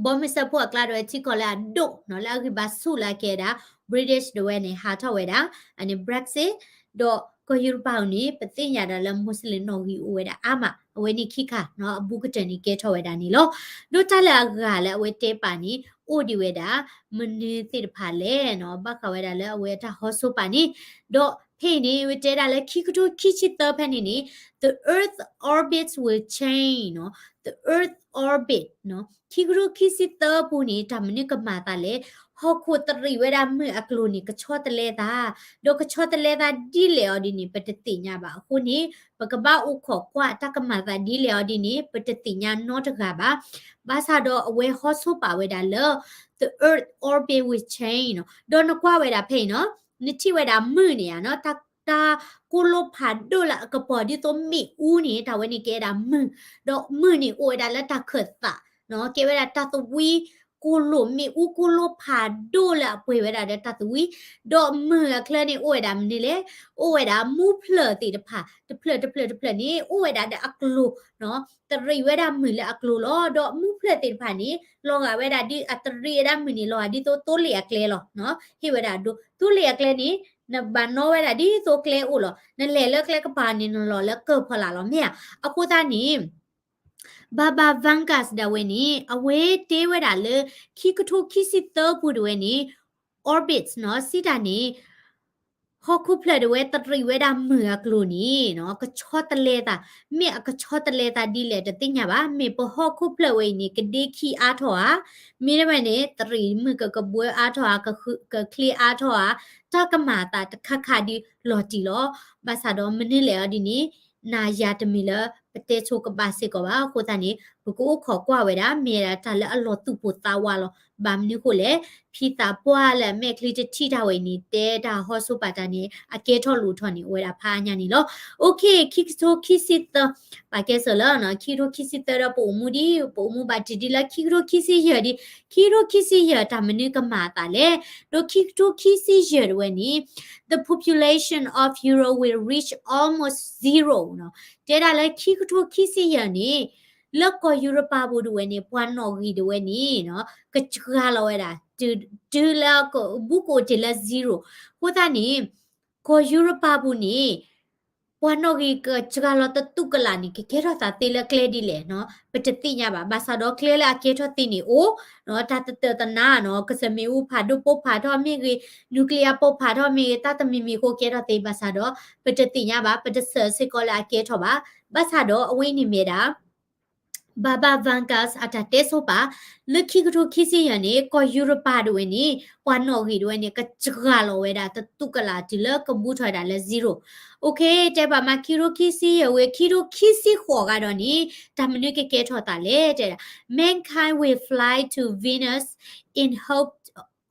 ဘီမုၢ်စၢဖှိၣ်အကျါဒၣ်ဝဲထံကီၢ်လၢအဒိၣ်နီၤ, လၢအဂံၢ်ဘါဆူၣ်လၢအကဲဒၣ် British ဒၣ်ဝဲန့ၣ် ဟးထီၣ်ဝဲဒၣ် အန့ၣ် Brexit, ဒီးကီၢ်ယူရပၤန့ၣ် ပသ့ၣ်ညါဒၣ်လၢ Muslim နီၣ်ဂံၢ်အိၣ်ဝဲဒၣ်အါမး, အဝဲန့ၣ်ခံခါနီၤ, အဘူးကတၢၢ်န့ၣ်ကဲထီၣ်ဝဲဒၣ်န့ၣ်လီၤ. ဒီးတၢ်လၢအဂၤလၢအဝဲတဲပာ်န့ၣ် အိၣ်ဒံးဝဲဒၣ် မနုၤသ့ၣ်တဖၣ်လဲၣ်နီၤ, ဘၣ်ဃးဝဲဒၣ်လၢအဝဲတၢ်ဟီၣ်ခိၣ်ပၤန့ၣ်, ဒီးဖဲအံၤန့ၣ် ဝဲတဲဒၣ်လၢခံကထိခံဆံသၢဖဲန့ၣ်န့ၣ် the earth orbits will change နီၤ, the earth orbit နီၤ, ခံကထိခံဆံသၢပူၤန့ၣ် တၢ်မနုၤကမၤသးလဲၣ်, ဟီၣ်ခိၣ်တရံးဝဲဒၣ်မုၢ်အကျိၤန့ၣ် ကဆီတလဲသး, ဒီးကဆီတလဲသးဒ်လဲၣ်အီၤဒ်န့ၣ် ပတသ့ၣ်ညါဘၣ်. အဃိန့ၣ် ပကဘၣ်အိၣ်ခိးကွၢ်တၢ်ကမၤသးဒ်လဲၣ်အီၤဒ်န့ၣ် ပတသ့ၣ်ညါနီတဂၤဘၣ်. ဘၣ်ဆၣ်ဒီးအဝဲဟီၣ်ခိၣ်ပၤဝဲဒၣ်လၢ the earth orbit will change နီၤ, ဒီးနကွၢ်ဝဲဒၣ်ဖဲအံၤနီၤ, နထံၣ်ဝဲဒၣ်မုၢ်န့ၣ်ဧါနီၤ, တၢ် တၢ်ကိၢ်လိၣ်ဖးဒိၣ်လၢအကပီၤဒ်သိးမ့ၣ်အူန့ၣ် တၢ်ဝဲန့ၣ်ကဲဒၣ်မုၢ်, ဒီးမုၢ်န့ၣ်အိၣ်ဝဲဒၣ်လၢတၢ်ခၢၣ်သးနီၤ, ကဲဝဲဒၣ်တၢ်သဝံကိၢ်လိၣ် မ့ၣ်အူကိၢ်လိၣ်ဖးဒိၣ်လၢအပှဲၤဝဲဒၣ်ဒီးတၢ်သဝံ, ဒီးမုၢ်အချၢန့ၣ်အိၣ်ဝဲဒၣ်မနုၤလဲၣ်, အိၣ်ဝဲဒၣ်မူဖျၢၣ်သ့ၣ်တဖၣ် တဖျၢၣ်တဖျၢၣ်တဖျၢၣ်န့ၣ် အိၣ်ဝဲဒၣ်ဒီးအကျိၤနီၤ, တရံးဝဲဒၣ်မုၢ်လၢအကျိၤလီၤ. ဒီးမူဖျၢၣ်သ့ၣ်တဖၣ်န့ၣ် လီၤဂာ်ဝဲဒၣ်ဒ် အတရံးဝဲဒၣ်မုၢ်န့ၣ် လီၤဂာ်ဒ်သိးသိလ့ၣ်အကျဲလီၤနီၤ, ဟ့ၣ်ဝဲဒၣ်ဒိ သိလ့ၣ်အကျဲန့ၣ် နဘၣ်နီၣ်ဝဲဒၣ်ဒ်သိးကျဲအိၣ်လီၤ, နလဲၤလၢကျဲကပၤန့ၣ် နလီၤလၢကၢၢ်ဖီလာ်လီၤ မ့ၢ်ဧါ. အဃိသတးန့ၣ် Baba Vanga ဒၣ်ဝဲန့ၣ် အဝဲတဲဝဲဒၣ်လၢ ခံကထိခံဆံသၢပူၤဒၣ်ဝဲန့ၣ် orbit နီၤ စံးတၢ်န့ၣ် ဟီၣ်ခိၣ်ဖျၢၣ်ဒၣ်ဝဲတရံးဝဲဒၣ်မုၢ်အကျိၤန့ၣ်နီၤ ကဆီတလဲသး, မ့ၢ်အကဆီတလဲသးဒ်လဲၣ်တသ့ၣ်ညါဘၣ်. မ့ၢ်ပဟီၣ်ခိၣ်ဖျၢၣ်ဝဲအံၤန့ၣ် ကဒ့ခံအါထီၣ်ဧါ, မ့တမ့ၢ်န့ၣ် တရံးမုၢ်ကကဘှၢအါထီၣ်ဧါ, ကချ့အါထီၣ်ဧါ, တၢ်ကမၤအသးတခါခါဒ်လီၤတံၢ်လီၤ. ဘၣ်ဆၣ်ဒီးမနုၤလဲၣ်အီၤဒ်န့ၣ် နၤယၤတမံၤလၢ ပတဲဆိကဘၣ်စ့ၢ်ကီးဘၣ်. အဃိသတးန့ၣ် ပကအိၣ်ခိးကွၢ်ဝဲဒၣ် မ့ၢ်ဒၣ်တၢ်လၢအလီၤသူၣ်ပိၢ်သးဝးလီၤ. ဘၣ်မနုၤဃိလဲၣ်, ဖံသးပှၢ်လၢအမဲာ်ချံတထံၣ်တၢ်ဝဲအံၤန့ၣ် တဲတၢ်ဟီၣ်ဆိပာ်တၢ်န့ၣ် အကဲထီၣ်လိၣ်ထီၣ်န့ၣ် အိၣ်ဝဲဒၣ်ဖးအါညါန့ၣ်လီၤ. Okay, ခံကထိခံဆံသၢ, ပာ်ကဲစၢၤလၢ ခံကထိခံဆံသၢဒီးပအိၣ်မူဒံး, ပအိၣ်မူဘၣ်တုၤဒ်လၢခံကထိခံဆံယဲၢ်ဒံး, ခံကထိခံဆံယဲၢ် တၢ်မနုၤကမၤအသးလဲၣ်. ဒီးခံကထိခံဆံယဲၢ်တဝဲန့ၣ် the population of Europe will reach almost zero နီၤ. တဲဒၣ်လၢခံကထိခံဆံယဲၢ်န့ၣ် လၢကီၢ်ယူရပၤပူၤတဝဲန့ၣ် ပှၤနီၣ်ဂံၢ်တဝဲန့ၣ် ကစှၤလီၤဝဲဒၣ် တုၤလၢဘူးကအိၣ်တ့ၢ်လၢ zero. အဃိသတးန့ၣ် ကီၢ်ယူရပၤပူၤန့ၣ် ပှၤနီၣ်ဂံၢ်ကစှၤလီၤတတူၢ်ကလာ်န့ၣ် ကကဲထီၣ်သးသ့လၢကျဲဒ်လဲၣ်နီၤ ပတသ့ၣ်ညါဘၣ်. ဘၣ်ဆၣ်ဒီးကျဲလၢအကဲထီၣ်သ့န့ၣ်အိၣ်, တၢ်တတၢၢ်တနါနီၤ ကစၢၢ်မ့ၣ်အူဖးဒိၣ်ပိၢ်ဖးထီၣ်မ့ၢ်ဂ့ၤ, နူၤကျံယါပိၢ်ဖးထီၣ်မ့ၢ်ဂ့ၤ, တၢ်တမံၤမံၤအဃိကဲထီၣ်သ့ ဘၣ်ဆၣ်ဒီး ပတသ့ၣ်ညါဘၣ်, ပတဆၢစ့ၢ်ကီးလၢအကဲထီၣ်ဘၣ်. ဘၣ်ဆၣ်ဒီးအဝဲန့ၣ်မ့ၢ်ဒၣ် Baba Vanga အတၢ်တဲဆိပာ် လၢခံကထိခံဆံယဲၢ်န့ၣ် ကီၢ်ယူရပၤတဝဲန့ၣ် ပှၤနီၣ်ဂံၢ်တဝဲန့ၣ် ကစှၤလီၤဝဲဒၣ်တတူၢ်ကလာ်တုၤလၢကဘူးထီၣ်ဝဲဒၣ်လၢ zero. Okay, တဲဘၣ်မး ခံကထိခံဆံယဲၢ်ဝံၤ ခံကထိခံဆံဃိးဂၤဒီးန့ၣ် တၢ်မနုၤကကဲထီၣ်သးလဲၣ် တဲဒၣ် Mankind will fly to Venus in hope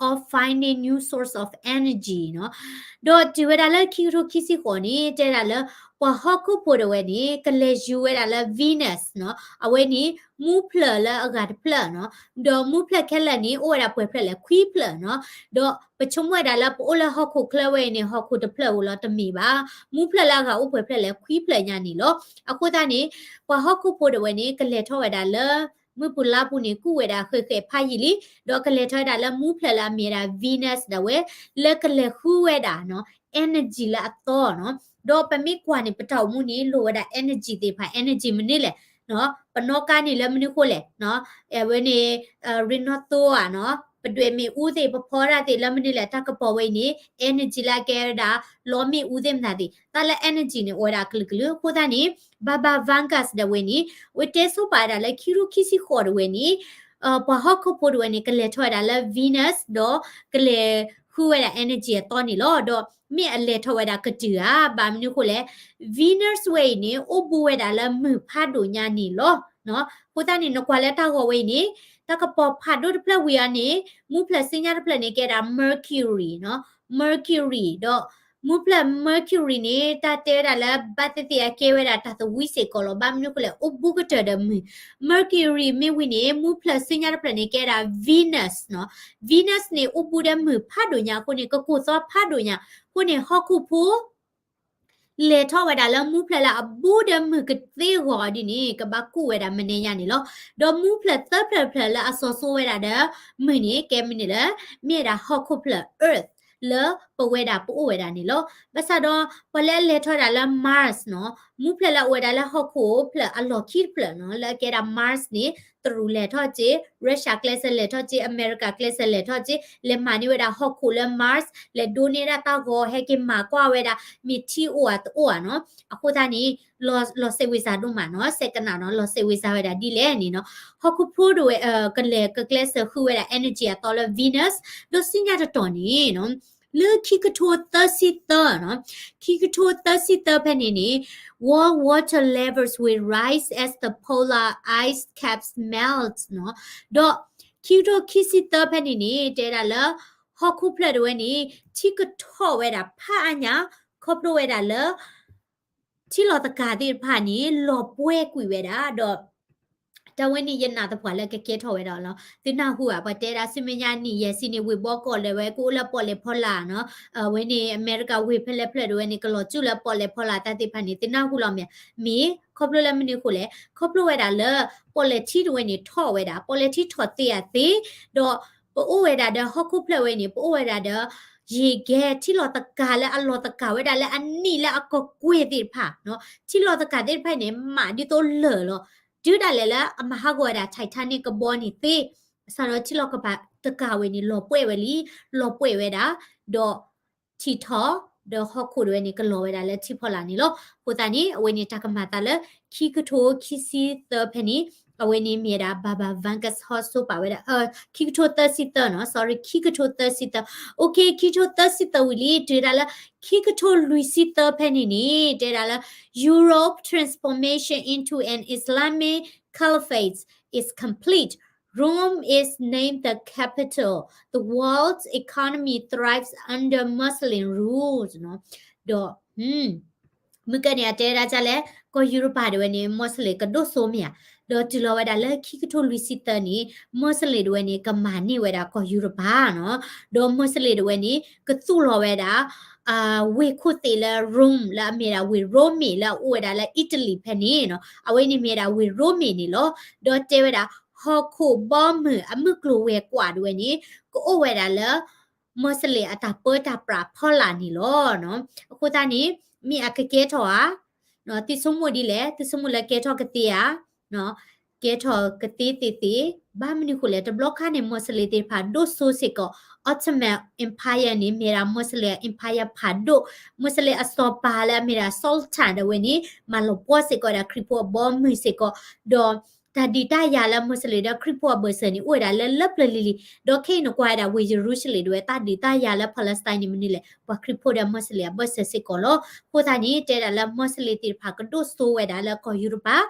of finding new source of energy နီၤ. ဒီးတုၤဝဲဒၣ်လၢခံကထိခံဆံဃိးန့ၣ် တဲဒၣ်လၢ ပှၤဟီၣ်ခိၣ်ဖိတဝဲန့ၣ် ကလဲၤယူၤဝဲဒၣ်လၢ Venus နီၤ. အဝဲန့ၣ် မူဖျၢၣ်လၢအဂၤတဖျၢၣ်နီၤ. ဒီးမူဖျၢၣ်ခဲလၢာ်န့ၣ် အိၣ်ဝဲဒၣ်ပှဲၤဖျၢၣ်လဲၣ် ခွံဖျၢၣ်နီၤ. ဒီးပဆိကမိၣ်ဝဲဒၣ်လၢပအိၣ်လၢဟီၣ်ခိၣ်ချၢဝဲအံၤန့ၣ် ဟီၣ်ခိၣ်တဖျၢၣ်ဧိၤလီၤ တမ့ၢ်ဘၣ်. မူဖျၢၣ်လၢအဂၤအိၣ်ပှဲၤဖျၢၣ်လဲၣ် ခွံဖျၢၣ်ညါန့ၣ်လီၤ. အဃိသတးန့ၣ် ပှၤဟီၣ်ခိၣ်ဖိတဝဲန့ၣ် ကလဲၤထီၣ်ဝဲဒၣ်လၢ မုၢ်ပူၤလါပူၤန့ၣ် ကူးဝဲဒၣ်ဃဲးဃဲးဖးယံာ်လံ, ဒီးကလဲၤထီၣ်ဝဲဒၣ်လၢမူဖျၢၣ်လၢအမ့ၢ်ဝဲဒၣ် Venus ဒၣ်ဝဲ လၢကလဲၤဃုဝဲဒၣ်နီၤ energy လၢအသီနီၤ. ဒီးပမ့ၢ်ကွၢ်န့ၣ် ပတၢ်အိၣ်မူန့ၣ် လိၣ်ဝဲဒၣ် energy သ့ၣ်တဖၣ် energy မနုၤလဲၣ်နီၤ. ပနီၣ်ကါန့ၣ်လၢမနုၤဃိလဲၣ်နီၤ. အဝဲန့ၣ် ရ့နီၣ်သိဧါနီၤ, ပဒွဲၣ်မ့ၣ်အူသ့ၣ် ပဖီဒၣ်သ့ၣ်လၢမနုၤလဲၣ် တၢ်ကပီၤဝဲအံၤန့ၣ် energy လၢအကဲဝဲဒၣ် လီမ့ၣ်အူသ့ၣ်မတၤသ့ၣ် တၢ်လၢ energy န့ၣ် အိၣ်ဝဲဒၣ်အကလုာ်ကလုာ်. အဃိသတးန့ၣ် Baba Vanga ဒၣ်ဝဲန့ၣ် အဝဲတဲဆိပာ်ဝဲဒၣ်လၢခံကထိခံဆံဃိးတဝဲန့ၣ် ပှၤဟီၣ်ခိၣ်ဖိတဝဲန့ၣ် ကလဲၤထီၣ်ဝဲဒၣ်လၢ Venus ဒီးကလဲၤဃုဝဲဒၣ် energy အသီန့ၣ်လီၤ. ဒီးမ့ၢ်အလဲၤထီၣ်ဝဲဒၣ်ကတုၤဧါ, ဘၣ်မနုၤဃိလဲၣ်, Venus ဝဲအံၤန့ၣ် အိၣ်ဘူးဝဲဒၣ်လၢမုၢ်ဖးဒိၣ်ညါန့ၣ်လီၤ. အဃိသတးန့ၣ် နကွၢ်လၢတၢ်ဂီၤဝဲအံၤန့ၣ် တၢ်ကပီၤဖးဒိၣ်တဖျၢၣ်ဝံၤအီၤန့ၣ် မူဖျၢၣ်ဆူညါတဖျၢၣ်န့ၣ် ကဲဒၣ် Mercury နီၤ, Mercury ဒီး မူဖျၢၣ် Mercury န့ၣ် တၢ်တဲဝဲဒၣ်လၢ ဘၣ်သ့ၣ်သ့ၣ်အကဲဝဲဒၣ်တၢ်သဝံစ့ၢ်ကီးလီၤ. ဘၣ်မနုၤဃိလဲၣ် အိၣ်ဘူးကတၢၢ်ဒီးမုၢ်. Mercury မ့ၢ်ဝံၤန့ၣ် မူဖျၢၣ်ဆူညါတဖျၢၣ်န့ၣ် ကဲဒၣ် Venus နီၤ. Venus န့ၣ် အိၣ်ဘူးဒီးမုၢ်ဖးဒိၣ်ညါအဃိန့ၣ် ကကိၢ်သီဖးဒိၣ်ညါအဃိန့ၣ် ဟီၣ်ခိၣ်ဖိ လဲၤထီၣ်ဝဲဒၣ်လၢမူဖျၢၣ်လၢအဘူးဒီးမုၢ်ကသ့အဂီၢ်ဒ်န့ၣ် ကဘၣ်ကူးဝဲဒၣ်မနုၤညါန့ၣ်လီၤ. ဒီးမူဖျၢၣ်သၢဖျၢၣ်တဖျၢၣ်လၢအစိၤစိဝဲဒၣ်ဒီးမုၢ်န့ၣ် ကဲမနုၤလဲၣ်, မ့ၢ်ဝဲဒၣ်ဟီၣ်ခိၣ်ဖျၢၣ် Earth လၢပဝဲဒၣ်ပအိၣ်ဝဲဒၣ်န့ၣ်လီၤ. ဘၣ်ဆၣ်ဒီး ပှၤလၢအလဲၤထီၣ်ဝဲဒၣ်လၢ Mars နီၤ, မူဖျၢၣ်လၢအအိၣ်ဝဲဒၣ်လၢဟီၣ်ခိၣ်ဖျၢၣ်အလီၢ်ခံတဖျၢၣ်နီၤ, လၢအကဲဒၣ် Mars န့ၣ် တရူးလဲၤထီၣ်က့, Russia ကျဲးစၢးလဲၤထီၣ်က့, အမဲရကၤကျဲးစၢးလဲၤထီၣ်က့, လဲၤမၤန့ၢ်ဝဲဒၣ်ဟီၣ်ခိၣ်လၢ Mars, လဲၤဒိးန့ၢ်ဒၣ်တၢ်ဂီၤ ဟဲက့ၤမၤကွၢ်ဝဲဒၣ် မ့ၢ်ထံအိၣ်ဧါတအိၣ်ဧါနီၤ. အဃိသတးန့ၣ် လီၤစဲးဝံၤစးဒိၣ်မးနီၤ, စဲးကနၣ်နီၤ, လီၤစဲးဝံၤစးဝဲဒၣ်ဒ်လဲၣ်န့ၣ်နီၤ, ဟီၣ်ခိၣ်ဖိဒၣ်ဝဲ ကလဲၤကကျဲးစၢးဃုဝဲဒၣ် energy အသီလၢ Venus, ဒီးဆူညါတတီၤန့ၣ်နီၤ, လၢခံကထိသၢဆံသၢနီၤ, ခံကထိသၢဆံသၢဖဲန့ၣ်န့ၣ် world water levels will rise as the polar ice caps melt နီၤ, ဒီးခံကထိခံဆံသၢဖဲန့ၣ်န့ၣ် တဲဒၣ်လၢ ဟီၣ်ခိၣ်ဖျၢၣ်ဒၣ်ဝဲန့ၣ် ထံကထီၣ်ဝဲဒၣ်ဖးအါညါ ခီဖျိဝဲဒၣ်လၢ ထံလီၤသကၤသ့ၣ်တဖၣ်န့ၣ် လီၤပှဲၤကွံာ်ဝဲဒၣ်ဒီး တၢ်ဝဲန့ၣ်ယနာ်သပှၢ်လၢကကဲထီၣ်ဝဲဒၣ်လီၤ. သုနၢ်ဟူဧါ, ပှၤတဲဒၣ်ဆူမဲာ်ညါနံၣ်ယဲၢ်ဆံန့ၣ် ဝ့ၢ်ဘီကီၢ်လဲၤဝဲ ကအိၣ်လၢပီၣ်လဲၣ်ဖီလာ်နီၤ, အဝဲန့ၣ်အမဲရကၤဝ့ၢ်ဖဲလဲၣ်ဖျၢၣ်ဒၣ်ဝဲန့ၣ် ကလီၤကူၣ်လၢပီၣ်လဲၣ်ဖီလာ်တၢ်သ့ၣ်တဖၣ်န့ၣ် သုနၢ်ဟူလီၤမ့ၢ်ဧါ. မ့ၢ်ခီဖျိလၢမနုၤအဃိလဲၣ်, ခီဖျိဝဲဒၣ်လၢ ပီၣ်လဲၣ်ထံတဝဲန့ၣ်ထီၣ်ဝဲဒၣ်, ပီၣ်လဲၣ်ထံထီၣ်သ့ဧါသ့, ဒီးပအိၣ်ဝဲဒၣ်ဒီးဟီၣ်ခိၣ်ဖျၢၣ်ဝဲန့ၣ် ပအိၣ်ဝဲဒၣ်ဒီး ရေခဲ ထံလီၤသကၤလၢအလီၤသကၤဝဲဒၣ်လၢအနံၣ်လၢအကကွ့ၢ်သ့ၣ်တဖၣ်နီၤ, ထံလီၤသကၤသ့ၣ်တဖၣ်န့ၣ် မးဒ်သိးလၢာ်လီၤ, တုၤဒၣ်လဲာ်လၢအမၤဟးဂီၤဝဲဒၣ် Titanic ကဘီန့ၣ်သ့, ဘၣ်ဆၣ်ဒီးထံလီၤသကၤဝဲန့ၣ် လီၤပှဲၤဝဲလံ, လီၤပှဲၤဝဲဒၣ်, ဒီးထံထီၣ် ဒီးဟီၣ်ခိၣ်တဝဲန့ၣ် ကလီၤဝဲဒၣ်လၢထံဖီလာ်န့ၣ်လီၤ. အဃိသတးန့ၣ် အဝဲန့ၣ်တၢ်ကမၤသးလၢ ခံကထိခံဆံသၢဖဲန့ၣ် အဝဲန့ၣ်မ့ၢ်ဝဲဒၣ် Baba Vanga ဟီၣ်စိပာ်ဝဲဒၣ် ခံကထိသၢဆံသၢနီၤ sorry ခံကထိသၢဆံသၢ okay ခံကထိသၢဆံသၢဝံၤလံ တုၤဝဲဒၣ်လၢ ခံကထိလွံၢ်ဆံသၢဖဲန့ၣ်န့ၣ် တဲဒၣ်လၢ Europe transformation into an Islamic caliphate is complete. Rome is named the capital. The world's economy thrives under Muslim rule နီၤ. ဒီး မုၢ်ကၢန့ၣ် အတဲဒၣ်ဒ်လဲၣ် ကီၢ်ယူရပၤတဝဲန့ၣ် မူးစလ့ၣ်ကဒိၣ်စိမ့ၢ်ဧါ, ဒီးတုၤလီၤဝဲဒၣ်လၢခံကထိလွံၢ်ဆံသၢန့ၣ် မူးစလ့ၣ်တဝဲန့ၣ် ကမၤန့ၢ်ဝဲဒၣ်ကီၢ်ယူရပၤနီၤ, ဒီးမူးစလ့ၣ်တဝဲန့ၣ် ကသူၣ်လီၤဝဲဒၣ် ဝ့ၢ်ခိၣ်သ့ၣ်လၢ Rome လၢအမ့ၢ်ဒၣ်ဝ့ၢ်ရိမ့ၤ လၢအအိၣ်ဝဲဒၣ်လၢအံၣ်တလံၤဖဲန့ၣ်နီၤ, အဝဲန့ၣ်မ့ၢ်ဝဲဒၣ်ဝ့ၢ်ရိမ့ၤန့ၣ်လီၤ. ဒီးတဲဝဲဒၣ် ဟီၣ်ခိၣ်ဘီမုၢ်အမုၢ်ကျိၤဝဲၤကွာ်တဝဲန့ၣ် ကအိၣ်ဝဲဒၣ်လၢ မူးစလ့ၣ်အတၢ်ပၢတၢ်ပြးဖီလာ်န့ၣ်လီၤ. အဃိသတးန့ၣ် မ့ၢ်အကကဲထီၣ်ဧါ, သုဆိကမိၣ်ဒ်လဲၣ်, သုဆိကမိၣ်လၢကဲထီၣ်ကသ့ဧါ, ကဲထီၣ်ကသ့သ့သ့, ဘၣ်မနုၤဃိလဲၣ် တဘျီခါန့ၣ် မူးစလ့ၣ်သ့ၣ်တဖၣ်ဒိၣ်စိစ့ၢ်ကီး, Ottoman Empire န့ၣ် မ့ၢ်ဒၣ်မူးစလ့ၣ် empire ဖးဒိၣ်, မူးစလ့ၣ်အစီၤပၤလၢအမ့ၢ်ဒၣ် Sultan တဝဲန့ၣ် မၤလီၤပှီၢ်စ့ၢ်ကီးဝဲဒၣ်ခရံာ်ဖိအဘီအမုၢ်စ့ၢ်ကီး, ဒီး တၢ်ဒုးတၢ်ယၤလၢမူးစလ့ၣ်ဒီးခရံာ်ဖိအဘၢၣ်စၢၤန့ၣ် အိၣ်ဝဲဒၣ်လၢလၢပျၢၤလံၤလံၤ, ဒီးခဲအံၤနကွၢ်ဝဲဒၣ်ဝ့ၢ်ယရူၤၡလ့ၣ်တဝဲ တၢ်ဒုးတၢ်ယၤလၢ Palestine န့ၣ်မနုၤလဲၣ်, ပှၤခရံာ်ဖိဒီးမူးစလ့ၣ်အဘၢၣ်စၢၤစ့ၢ်ကီးလီၤ. အဃိသတးန့ၣ် တဲဒၣ်လၢမူးစလ့ၣ်သ့ၣ်တဖၣ်ကဒိၣ်စိဝဲဒၣ်လၢကီၢ်ယူရပၤ,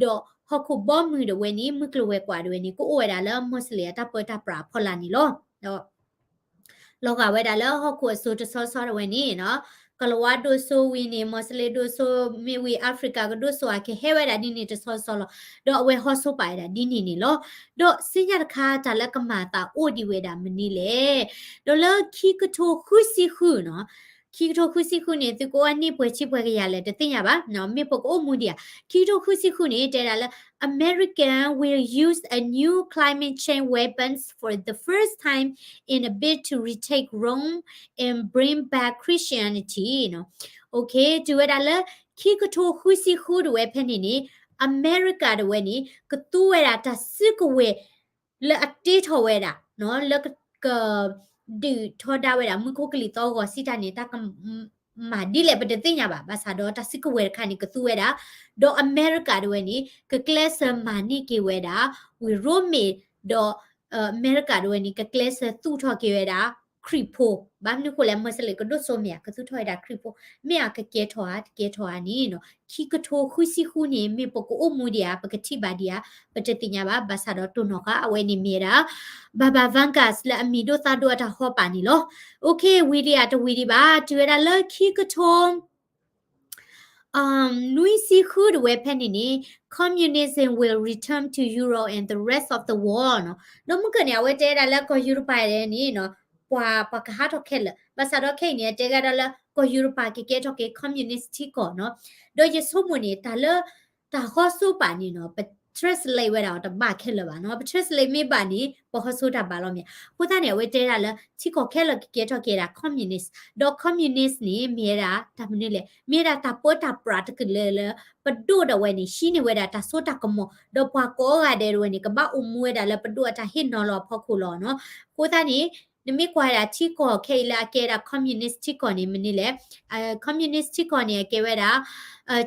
ဒီးဟီၣ်ခိၣ်ဘီမုၢ်တဝဲန့ၣ် မုၢ်ကျိၤဝဲၤကွာ်တဝဲန့ၣ် ကအိၣ်ဝဲဒၣ်လၢမူးစလ့ၣ်အတၢ်ပၢတၢ်ပြးအဖီလာ်န့ၣ်လီၤ. ဒီး လီၤဂာ်ဝဲဒၣ်လၢဟီၣ်ခိၣ်အစိၤတဆီဆီတဝဲန့ၣ်နီၤ, ကလၤဝါဒိၣ်စိဝံၤန့ၣ် မူးစလ့ၣ်ဒိၣ်စိမ့ၢ်ဝံၤ Africa ကဒိၣ်စိဧါ ကဟဲဝဲဒၣ်ဒ်န့ၣ်တဆီဆီလီၤ. ဒီးအဝဲဟီၣ်စိပာ်ဝဲဒၣ်ဒ်န့ၣ်န့ၣ်လီၤ. ဒီးဆူညါတခါ တၢ်လၢကမၤသးအိၣ်ဒံးဝဲဒၣ်မနုၤလဲၣ်, ဒီးလၢခံကထိဃုဆံဃုနီၤ, ခံကထိဃုဆံဃုန့ၣ် သုကအိၣ်အနံၣ်ပှဲၤဆံပှဲၤကယၤလဲၣ် တသ့ၣ်ညါဘၣ်, မ့ၢ်ပကအိၣ်မူဒံးဧါ, ခံကထိဃုဆံဃုန့ၣ် တဲဒၣ်လၢ American will use a new climate change weapons for the first time in a bid to retake Rome and bring back Christianity နီၤ. Okay တုၤဝဲဒၣ်လၢ ခံကထိဃုဆံဃုတဝဲဖဲန့ၣ်န့ၣ် အမဲရကၤတဝဲန့ၣ် ကသူဝဲဒၣ်တၢ်စုကဝဲၤ လၢအတ့ထီၣ်ဝဲဒၣ် လၢက ဒုးထီဒါဝဲဒၣ်မူခိၣ်ကလံၤသီၣ်ဂီၤစံးတၢ်န့ၣ် တၢ်ကမၤဒ်လဲၣ်ပတသ့ၣ်ညါဘၣ်, ဘၣ်ဆၣ်ဒီးတၢ်စုကဝဲၤတခါန့ၣ် ကသူဝဲဒၣ်, ဒီးအမဲရကၤတဝဲန့ၣ် ကကျဲးစၢးမၤန့ၢ်က့ၤဝဲဒၣ် ဝ့ၢ်ရိမ့ၤ, ဒီး အမဲရကၤတဝဲန့ၣ် ကကျဲးစၢးသူၣ်ထီၣ်က့ၤဝဲဒၣ် ခရံာ်ဖိ, ဘၣ်မနုၤဃိလဲၣ် မူးစလ့ၣ်ကဒိၣ်စိမ့ၢ်ဧါ ကသူၣ်ထီၣ်ဝဲဒၣ်ခရံာ်ဖိ, မ့ၢ်အကကဲထီၣ်ဧါ တကဲထီၣ်ဧါန့ၣ်နီၤ, ခံကထိဃုဆံဃုန့ၣ် မ့ၢ်ပကအိၣ်မူဒံးဧါ ပကထံၣ်ဘၣ်ဒံးဧါ ပတသ့ၣ်ညါဘၣ်, ဘၣ်ဆၣ်ဒီးတိၢ်နီၣ်ဃာ် အဝဲန့ၣ်မ့ၢ်ဝဲဒၣ် Baba Vanga လၢအမံၤဒိၣ်သၣ်ဒိၣ်အတၢ်ဟီပာ်န့ၣ်လီၤ. Okay ဝံၤဒံးဧါ တဝံၤဒံးဘၣ်, တုၤဝဲဒၣ်လၢခံကထိ နွံဆံဃုတဝဲဖဲန့ၣ်န့ၣ် communism will return to Europe and the rest of the world နီၤ, ဒီးမုၢ်ကၢန့ၣ် အဝဲတဲဒၣ်လၢကီၢ်ယူရပၤန့ၣ်နီၤ, ပှၤ ပှၤကဟးထီၣ်ခဲလၢာ်, ဘၣ်ဆၣ်ဒီးခဲအံၤန့ၣ် အတဲဒၣ်လၢကီၢ်ယူရပၤကကဲထီၣ်က့ၤ communist ထံကီၢ်နီၤ, ဒီးယဆိကမိၣ်န့ၣ် တၢ်လၢ တၢ်ဟီၣ်စိပာ်န့ၣ်နီၤ ပ translate ဝဲဒၣ်အီၤတဘၣ်ခဲလၢာ်ဘၣ်နီၤ, ပ translate မ့ၢ်ဘၣ်န့ၣ် ပဟီၣ်စိတၢ်ဘၣ်လီၤမ့ၢ်, အဃိသတးန့ၣ် အဝဲတဲဒၣ်လၢ ထံကီၢ်ခဲလၢာ်ကကဲထီၣ်က့ၤဒၣ် communist, ဒီး communist န့ၣ် မ့ၢ်ဝဲဒၣ်တၢ်မနုၤလဲၣ်, မ့ၢ်ဝဲဒၣ်တၢ်ပၢတၢ်ပြးတကလုာ်လၢ ပဒိၣ်ဒၣ်ဝဲန့ၣ် ဟံးန့ၢ်ဝဲဒၣ်တၢ်စိတၢ်ကမီၤ, ဒီးပှၤကိးဂၤဒဲးဒၣ်ဝဲန့ၣ် ကဘၣ်အိၣ်မူဝဲဒၣ်လၢပဒိၣ်အတၢ်ဟ့ၣ်နီၤလီၤအဖီခိၣ်လီၤနီၤ, အဃိသတးန့ၣ် နမ့ၢ်ကွၢ်ဝဲဒၣ်ထံကီၢ်ခဲအံၤလၢအကဲဒၣ် communist ထံကီၢ်န့ၣ် မနုၤလဲၣ်, communist ထံကီၢ်န့ၣ် အကဲဝဲဒၣ်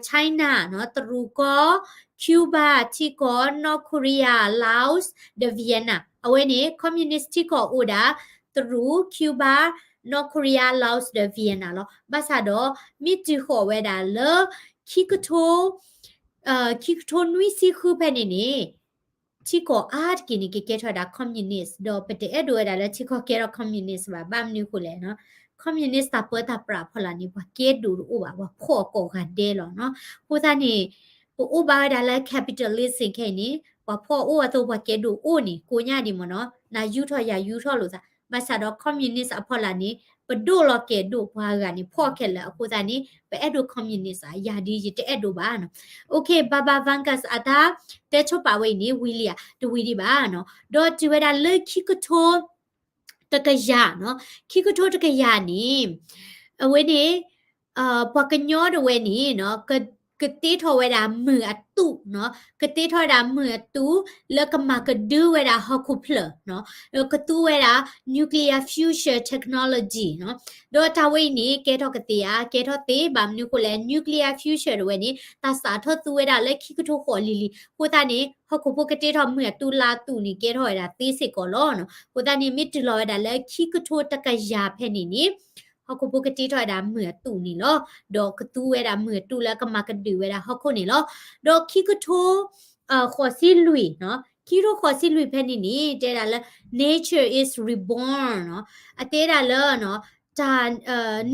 China နီၤ, တရူးကီၢ်, Cuba ထံကီၢ်, North Korea, Laos ဒီး Vietnam အဝဲန့ၣ် communist ထံကီၢ်အိၣ်ဒၣ် တရူး, Cuba, North Korea, Laos ဒီး Vietnam လီၤ. ဘၣ်ဆၣ်ဒီး မ့ၢ်တုၤဃီၤဝဲဒၣ်လၢ ခံကထိ ခံကထိနွံဆံဃုဖဲန့ၣ်န့ၣ် ထံကီၢ်အါတက့ၢ်န့ၣ် ကကဲထီၣ်ဝဲဒၣ် communist ဒီးပတအဲၣ်ဒိးဝဲဒၣ်လၢထံကီၢ်ကဲထီၣ် communist ဘၣ်, ဘၣ်မနုၤအဃိလဲၣ်နီၤ, communist တၢ်ပၢတၢ်ပြးအဖီလာ်န့ၣ် ပှၤကဲဒိၣ်တအိၣ်ဘၣ်, ပှၤဖီၣ်အီၤကိးဂၤဒဲးလီၤနီၤ. အဃိသတးန့ၣ် ပအိၣ်ဘၣ်ဝဲဒၣ်လၢ capitalism ခဲအံၤန့ၣ် ပှၤဖီၣ်အီၤအသိး ပှၤကဲဒိၣ်အိၣ်န့ၣ် ကိးညါဒံးမ့ၢ်နီၤ, နယူးထီၣ်ယယူးထီၣ်လိာ်သး, ဘၣ်ဆၣ်ဒီး communist အဖီလာ်န့ၣ် ပဒိၣ်လီၤကဲဒိၣ်ပှၤဂၤန့ၣ် ဖီၣ်ခဲလၢာ်, အဃိသတးန့ၣ် ပအဲၣ်ဒိး communist ဧါ, ယၤဒ်ယတအဲၣ်ဒိးဘၣ်နီၤ. Okay, Baba Vanga အတၢ်တဲဆိပာ်ဝဲအံၤန့ၣ် ဝံၤလံဧါ, တဝံၤဒံးဘၣ်နီၤ. ဒီးတုၤဝဲဒၣ်လၢခံကထိ တကယၤနီၤ, ခံကထိတကယၤန့ၣ် အဝဲန့ၣ် ပှၤကညီတဝဲန့ၣ်နီၤ က ကတ့ထီၣ်ဝဲဒၣ်မုၢ်အတူးနီၤ, ကတ့ထီၣ်ဝဲဒၣ်မုၢ်အတူး လၢကမၤကဒုဝဲဒၣ်ဟီၣ်ခိၣ်ဖျၢၣ်နီၤ, ကသူဝဲဒၣ် nuclear fusion technology နီၤ. ဒီးတၢ်ဝဲအံၤန့ၣ် ကဲထီၣ်ကသ့ဧါ, ကဲထီၣ်သ့, ဘၣ်မနုၤအဃိလဲၣ်, nuclear fusion တဝဲန့ၣ် တၢ်စးထီၣ်သူဝဲဒၣ်လၢခံကထိဃိးလံၤလံၤ, အဃိသတးန့ၣ် ဟီၣ်ခိၣ်ဖိကတ့ထီၣ်မုၢ်အတူးလါအတူးန့ၣ် ကဲထီၣ်ဝဲဒၣ်သ့စ့ၢ်ကီးလီၤနီၤ. အဃိသတးန့ၣ် မ့ၢ်တုၤလီၤဝဲဒၣ်လၢခံကထိတကယၤဖဲန့ၣ်န့ၣ် ဟီၣ်ခိၣ်ဖိကတ့ထီၣ်ဝဲဒၣ်မုၢ်အတူးန့ၣ်လီၤ. ဒီးကသူဝဲဒၣ်မုၢ်အတူးလၢကမၤကဒုးဝဲဒၣ်ဟီၣ်ခိၣ်န့ၣ်လီၤ. ဒီးခံကထိ ဃိးဆံလွံၢ်နီၤ, ခံကထိဃိးဆံလွံၢ်ဖဲန့ၣ်န့ၣ် တဲဒၣ်လၢ nature is reborn နီၤ, အတဲဒၣ်လၢ တၢ်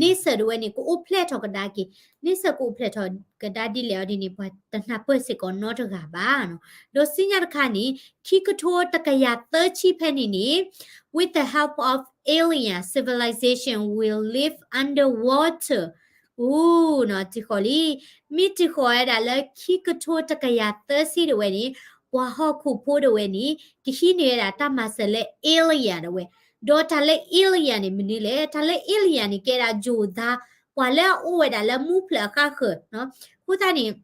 nature တဝဲန့ၣ် ကအိၣ်ဖျဲၣ်ထီၣ်ကဒါက့ၤ, nature ကအိၣ်ဖျဲၣ်ထီၣ်ကဒါဒ်လဲၣ်အီၤဒ်န့ၣ် ပှၤတနၢ်ပၢၢ်စ့ၢ်ကီးနီတဂၤဘၣ်နီၤ. ဒီးဆူညါတခါန့ၣ် ခံကထိတကယၤသၢဆံဖဲန့ၣ်န့ၣ် with the help of alien civilization will live underwater အိၣ်နီၤ တုၤဃီၤလံ. မ့ၢ်တုၤဃီၤဝဲဒၣ်လၢခံကထိတကယၤသၢဆံတဝဲန့ၣ် ပှၤဟီၣ်ခိၣ်ဖိတဝဲန့ၣ် ကဟံးန့ၢ်ဝဲဒၣ်တၢ်မၤစၢၤလၢ alien တဝဲ, ဒီးတၢ်လၢ alien န့ၣ်မနုၤလဲၣ်, တၢ်လၢ alien န့ၣ် ကဲဒၣ် ယိၤသါ, ပှၤလၢအအိၣ်ဝဲဒၣ်လၢမူဖျၢၣ်အဃၣ်ဃၢၤနီၤ. အဃိသတးန့ၣ်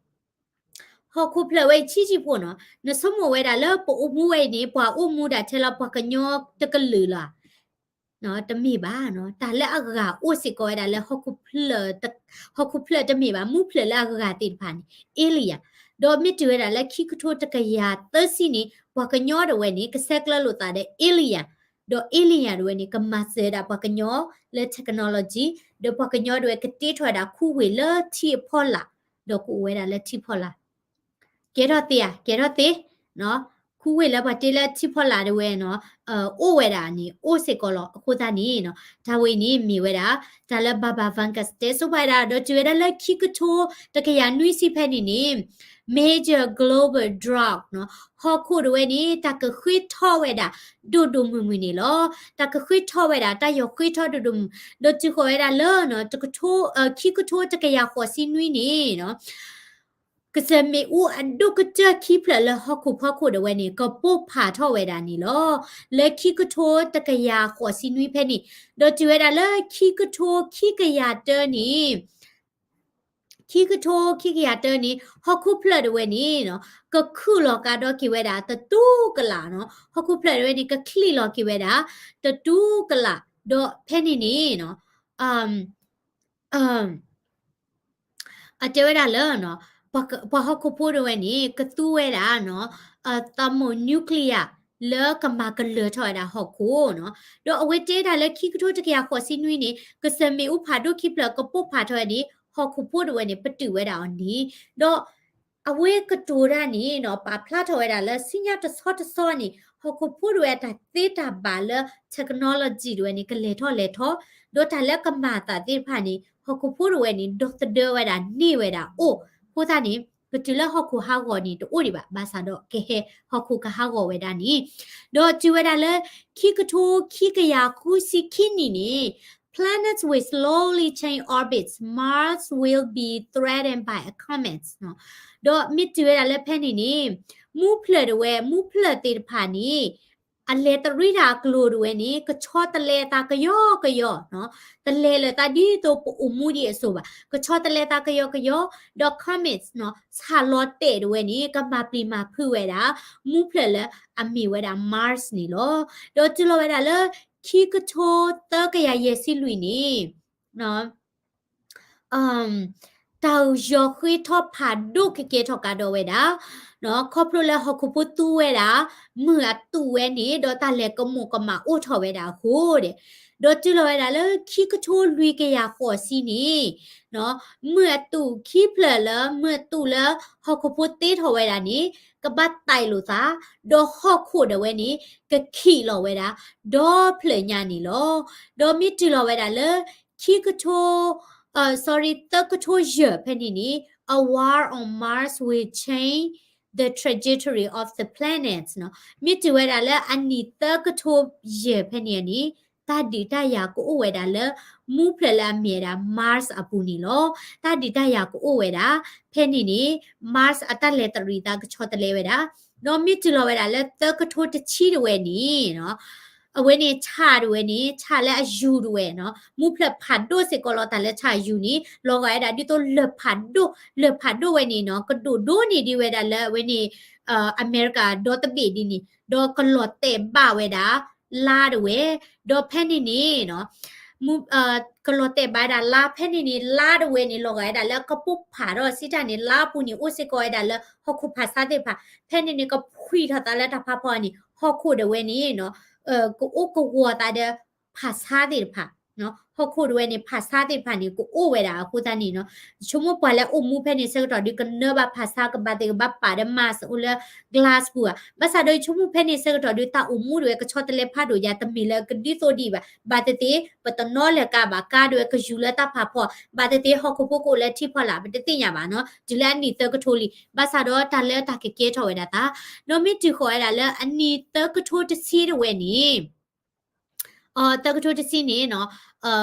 ဟီၣ်ခိၣ်ဖျၢၣ်ဝဲအံၤဆံးဆံးဖိနီၤ, နဆိကမိၣ်ဝဲအံၤန့ၣ် ပှၤအိၣ်မူဒၣ်ထဲလၢပှၤကညီတကလုာ်လီၤ တမ့ၢ်ဘၣ်နီၤ, တၢ်လၢအဂၤအိၣ်စ့ၢ်ကီးဝဲဒၣ်လၢ ဟီၣ်ခိၣ်ဖျၢၣ်တမ့ၢ်ဘၣ်, မူဖျၢၣ်လၢအဂၤသ့ၣ်တဖၣ်န့ၣ် alien, ဒီးမ့ၢ်တုၤဝဲဒၣ်လၢခံကထိတကယၤသၢဆံန့ၣ် ပှၤကညီတဝဲန့ၣ် ကဆဲးကျၢလိာ်သးဒီး alien, ဒီး alien တဝဲန့ၣ် ကမၤစၢၤဝဲဒၣ်ပှၤကညီလၢ technology, ဒီးပှၤကညီတဝဲကတ့ထီၣ်ဝဲဒၣ်ခူဝ့ၢ်လၢထံအဖီလာ်, ဒီးကအိၣ်ဝဲဒၣ်လၢထံဖီလာ် ကဲထီၣ်သ့ဧါ, ကဲထီၣ်သ့, ခူဝ့ၢ်လၢပှၤတ့လၢထံဖီလာ်တဝဲနီၤ, အိၣ်ဝဲဒၣ်န့ၣ် အိၣ်စ့ၢ်ကီးလီၤ. အဃိသတးန့ၣ်နီၤ, တၢ်ဝဲအံၤန့ၣ်မ့ၢ်ဝဲဒၣ် တၢ်လၢ Baba Vanga တဲဆိပာ်ဝဲဒၣ်, ဒီးတုၤဝဲဒၣ်လၢခံကထိတကယၤနွံဆံဖဲန့ၣ်န့ၣ် major global drought နီၤ, ဟီၣ်ခိၣ်တဝဲန့ၣ် တၢ်ကဃ့ထီဝဲဒၣ် ဒိၣ်ဒိၣ်မုၢ်မုၢ်န့ၣ်လီၤ. တၢ်ကဃ့ထီဝဲဒၣ် တၢ်ယီၤဃ့ထီဒိၣ်ဒိၣ်မုၢ်, ဒီးတုၤဃီၤဝဲဒၣ်လၢ တကထိ ခံကထိတကယၤဃိးဆံနွံန့ၣ်နီၤ ကစၢၢ်မ့ၣ်အူအဒိၣ်ကတၢၢ်ခံဖျၢၣ်လၢဟီၣ်ခိၣ်ဖီခိၣ်တဝဲန့ၣ် ကပိၢ်ဖးထီၣ်ဝဲဒၣ်န့ၣ်လီၤ. လၢခံကထိတကယၤဃိးဆံနွံဖဲန့ၣ်, ဒီးတုၤဝဲဒၣ်လၢခံကထိခံကယၤတၢန့ၣ်, ခံကထိခံကယၤတၢန့ၣ် ဟီၣ်ခိၣ်ဖျၢၣ်တဝဲန့ၣ်နီၤ ကခုၣ်လီၤကဒီးက့ၤဝဲဒၣ်တတူၢ်ကလာ်နီၤ, ဟီၣ်ခိၣ်ဖျၢၣ်တဝဲန့ၣ် ကချံးလီၤက့ၤဝဲဒၣ် တတူၢ်ကလာ်, ဒီးဖဲန့ၣ်န့ၣ်နီၤ အတဲဝဲဒၣ်လၢ ပှၤဟီၣ်ခိၣ်ဖိတဝဲန့ၣ် ကသူဝဲဒၣ်နီၤ thermonuclear လၢကမၤကလၢၤထီၣ်ဝဲဒၣ်ဟီၣ်ခိၣ်နီၤ, ဒီးအဝဲတဲဒၣ်လၢခံကထိတကယၤဃိးဆံနွံန့ၣ် ကစၢၢ်မ့ၣ်အူဖးဒိၣ်ခံဖျၢၣ်ကပိၢ်ဖးထီၣ်ဝဲန့ၣ် ဟီၣ်ခိၣ်ဖိတဝဲန့ၣ် ပတုာ်ဝဲဒၣ်အီၤန့ၣ်, ဒီး အဝဲကတိၤတၢ်န့ၣ်နီၤ ပာ်ဖျါထီၣ်ဝဲဒၣ်လၢဆူညါတဆီတဆီန့ၣ် ဟီၣ်ခိၣ်ဖိတဝဲအတၢ်သ့တၢ်ဘၣ်လၢ technology တဝဲန့ၣ် ကလဲၤထီၣ်လဲၤထီၣ်, ဒီးတၢ်လၢကမၤအသးသ့ၣ်တဖၣ်န့ၣ် ဟီၣ်ခိၣ်ဖိတဝဲန့ၣ် ဒီသဒၢဝဲဒၣ်န့ၢ်ဝဲဒၣ်အိၣ်, အဃိသတးန့ၣ် ကတုၤလၢဟီၣ်ခိၣ်ဟးဂီၤန့ၣ် တအိၣ်ဒံးဘၣ်, ဘၣ်ဆၣ်ဒီးကဟဲ ဟီၣ်ခိၣ်ကဟးဂီၤဝဲဒၣ်န့ၣ်, ဒီးတုၤဝဲဒၣ်လၢ ခံကထိခံကယၤဃုဆံခံနံၣ်န့ၣ် planets will slowly change orbits, Mars will be threatened by a comet နီၤ, ဒီးမ့ၢ်တုၤဝဲဒၣ်လၢဖဲန့ၣ်န့ၣ် မူဖျၢၣ်တဝဲ မူဖျၢၣ်သ့ၣ်တဖၣ်န့ၣ် အလဲၤတရံးတၢ်အကျိၤတဝဲန့ၣ် ကဆီတလဲအသးကယီကယီနီၤ, တလဲၤလၢသးဒ်သိးပအိၣ်မူဒံးအစိၤဘၣ်, ကဆီတလဲသးကယီကယီ, ဒီး comets နီၤ ဆၣ်လီၤတဲာ်တဝဲန့ၣ် ကမၤပျံၤမၤဖုးဝဲဒၣ် မူဖျၢၣ်လၢအမ့ၢ်ဝဲဒၣ် Mars န့ၣ်လီၤ. ဒီးတုၤလီၤဝဲဒၣ်လၢ ခံကထိသၢကယၤယဲၢ်ဆံလွံၢ်န့ၣ် တၢ်ယီၤဃ့ထီၣ်ဖးဒိၣ်ကကဲထီၣ်ကဒီးဝဲဒၣ်, ခီဖျိလၢဟီၣ်ခိၣ်ဖိသူဝဲဒၣ် မုၢ်အတူးဝဲန့ၣ် ဒီးတၢ်လဲၤကမူးကမၣ်အိၣ်ထီၣ်ဝဲဒၣ်အဃိဒီး, ဒီးတုၤလီၤဝဲဒၣ်လၢခံကထိလွံၢ်ကယၤဃိးဆံန့ၣ် မုၢ်အတူးခံဖျၢၣ်လၢ မုၢ်အတူးလၢဟီၣ်ခိၣ်ဖိသ့ထီၣ်ဝဲဒၣ်န့ၣ် ကဘၣ်တဲာ်လိာ်သး, ဒီးဟီၣ်ခိၣ်ဒၣ်ဝဲန့ၣ် ကခံးလီၤဝဲဒၣ် ဒီဖျၢၣ်ညါန့ၣ်လီၤ. ဒီးမ့ၢ်တုၤလီၤဝဲဒၣ်လၢ ခံကထိ sorry သၢကထိယဲၢ်ဖဲန့ၣ်န့ၣ် a war on Mars will change the trajectory of the planets နီၤ. မ့ၢ်တုၤဝဲဒၣ်လၢအနံၣ်သၢကထိယဲၢ်ဖဲန့ၣ်န့ၣ် တၢ်ဒုးတၢ်ယၤကအိၣ်ဝဲဒၣ်လၢ မူဖျၢၣ်လၢအမ့ၢ်ဝဲဒၣ် Mars အပူၤန့ၣ်လီၤ. တၢ်ဒုးတၢ်ယၤကအိၣ်ဝဲဒၣ် ဖဲန့ၣ်န့ၣ် Mars အတၢ်လဲၤတရံးသးကဆီတလဲဝဲဒၣ်, ဒီးမ့ၢ်တုၤလီၤဝဲဒၣ်လၢသၢကထိတဆံတဝဲန့ၣ်နီၤ အဝဲန့ၣ်ဆၣ်တဝဲန့ၣ် ဆၣ်လၢအယူၤတဝဲနီၤ မူဖျၢၣ်ဖးဒိၣ်စ့ၢ်ကီးလီၤ တၢ်လၢဆၣ်ယူၤန့ၣ် လီၤဂာ်ဝဲဒၣ်ဒ်သိးလၢၢ်ဖးဒိၣ် လၢၢ်ဖးဒိၣ်ဝဲန့ၣ်နီၤ ကဒိၣ်ဒိၣ်န့ၢ်ဒံးဝဲဒၣ်လၢအဝဲန့ၣ် အမဲရကၤဒီတဘ့ၣ်ဒ်န့ၣ် ဒီးကလီၤတဲာ်ဘၣ်ဝဲဒၣ် လါတဝဲ ဒီးဖဲန့ၣ်န့ၣ်နီၤ ကလီၤတဲာ်ဘၣ်ဝဲဒၣ်လါ ဖဲန့ၣ်န့ၣ် လါတဝဲန့ၣ် လီၤဂာ်ဝဲဒၣ်လၢကပိၢ်ဖးထီၣ်စံးတၢ်န့ၣ် လါပူၤန့ၣ် အိၣ်စ့ၢ်ကီးဝဲဒၣ်လၢဟီၣ်ခိၣ်ဖးဆါသ့ၣ်တဖၣ် ဖဲန့ၣ်န့ၣ် ကဖှံထီၣ်သးလၢတၢ်ဖးဖီန့ၣ် ဟီၣ်ခိၣ်တဝဲန့ၣ်နီၤ ကအိၣ်ကဝီၤသးဒီးဖးဆါသ့ၣ်တဖၣ် ဟီၣ်ခိၣ်တဝဲန့ၣ် ဖးဆါသ့ၣ်တဖၣ်န့ၣ် ကအိၣ်ဝဲဒၣ်အဃိသတးန့ၣ်နီၤ ဆိကမိၣ်ပှၤလၢအိၣ်မူဖဲန့ၣ်ဆၢကတီၢ်ဒုး ကနၢဘၣ်ဖးဆါ ကဘၣ်သ့ၣ်ကဘၣ်ပာ်ဒီး mask အိၣ်လၢ glass ပူၤဧါ ဘၣ်ဆၣ်ဒီးဆိကမိၣ်ဖဲန့ၣ်ဆၢကတီၢ်ဒုး တၢ်အိၣ်မူတဝဲကဆီတလဲဖးဒိၣ်ယၤ တမ့ၢ်လၢကဒ်သိးဒံးဘၣ် ဘၣ်သ့ၣ်သ့ၣ် ပတနီၤလဲၤကါဘၣ် ကါဒဝဲကယူၤလၢတၢ်ဖးဖီ ဘၣ်သ့ၣ်သ့ၣ် ဟီၣ်ခိၣ်ဖိကအိၣ်လၢထံဖီလာ် ပတသ့ၣ်ညါဘၣ်နီၤ တုၤလၢအနံၣ်သၢကထိလံ ဘၣ်ဆၣ်ဒီးတၢ်လၢတၢ်ကကဲထီၣ်ဝဲဒၣ်သး ဒီးမ့ၢ်တုၤဃီၤဝဲဒၣ်လၢအနံၣ်သၢကထိတဆံတဝဲန့ၣ် သၢကထိတဆံန့ၣ်နီၤ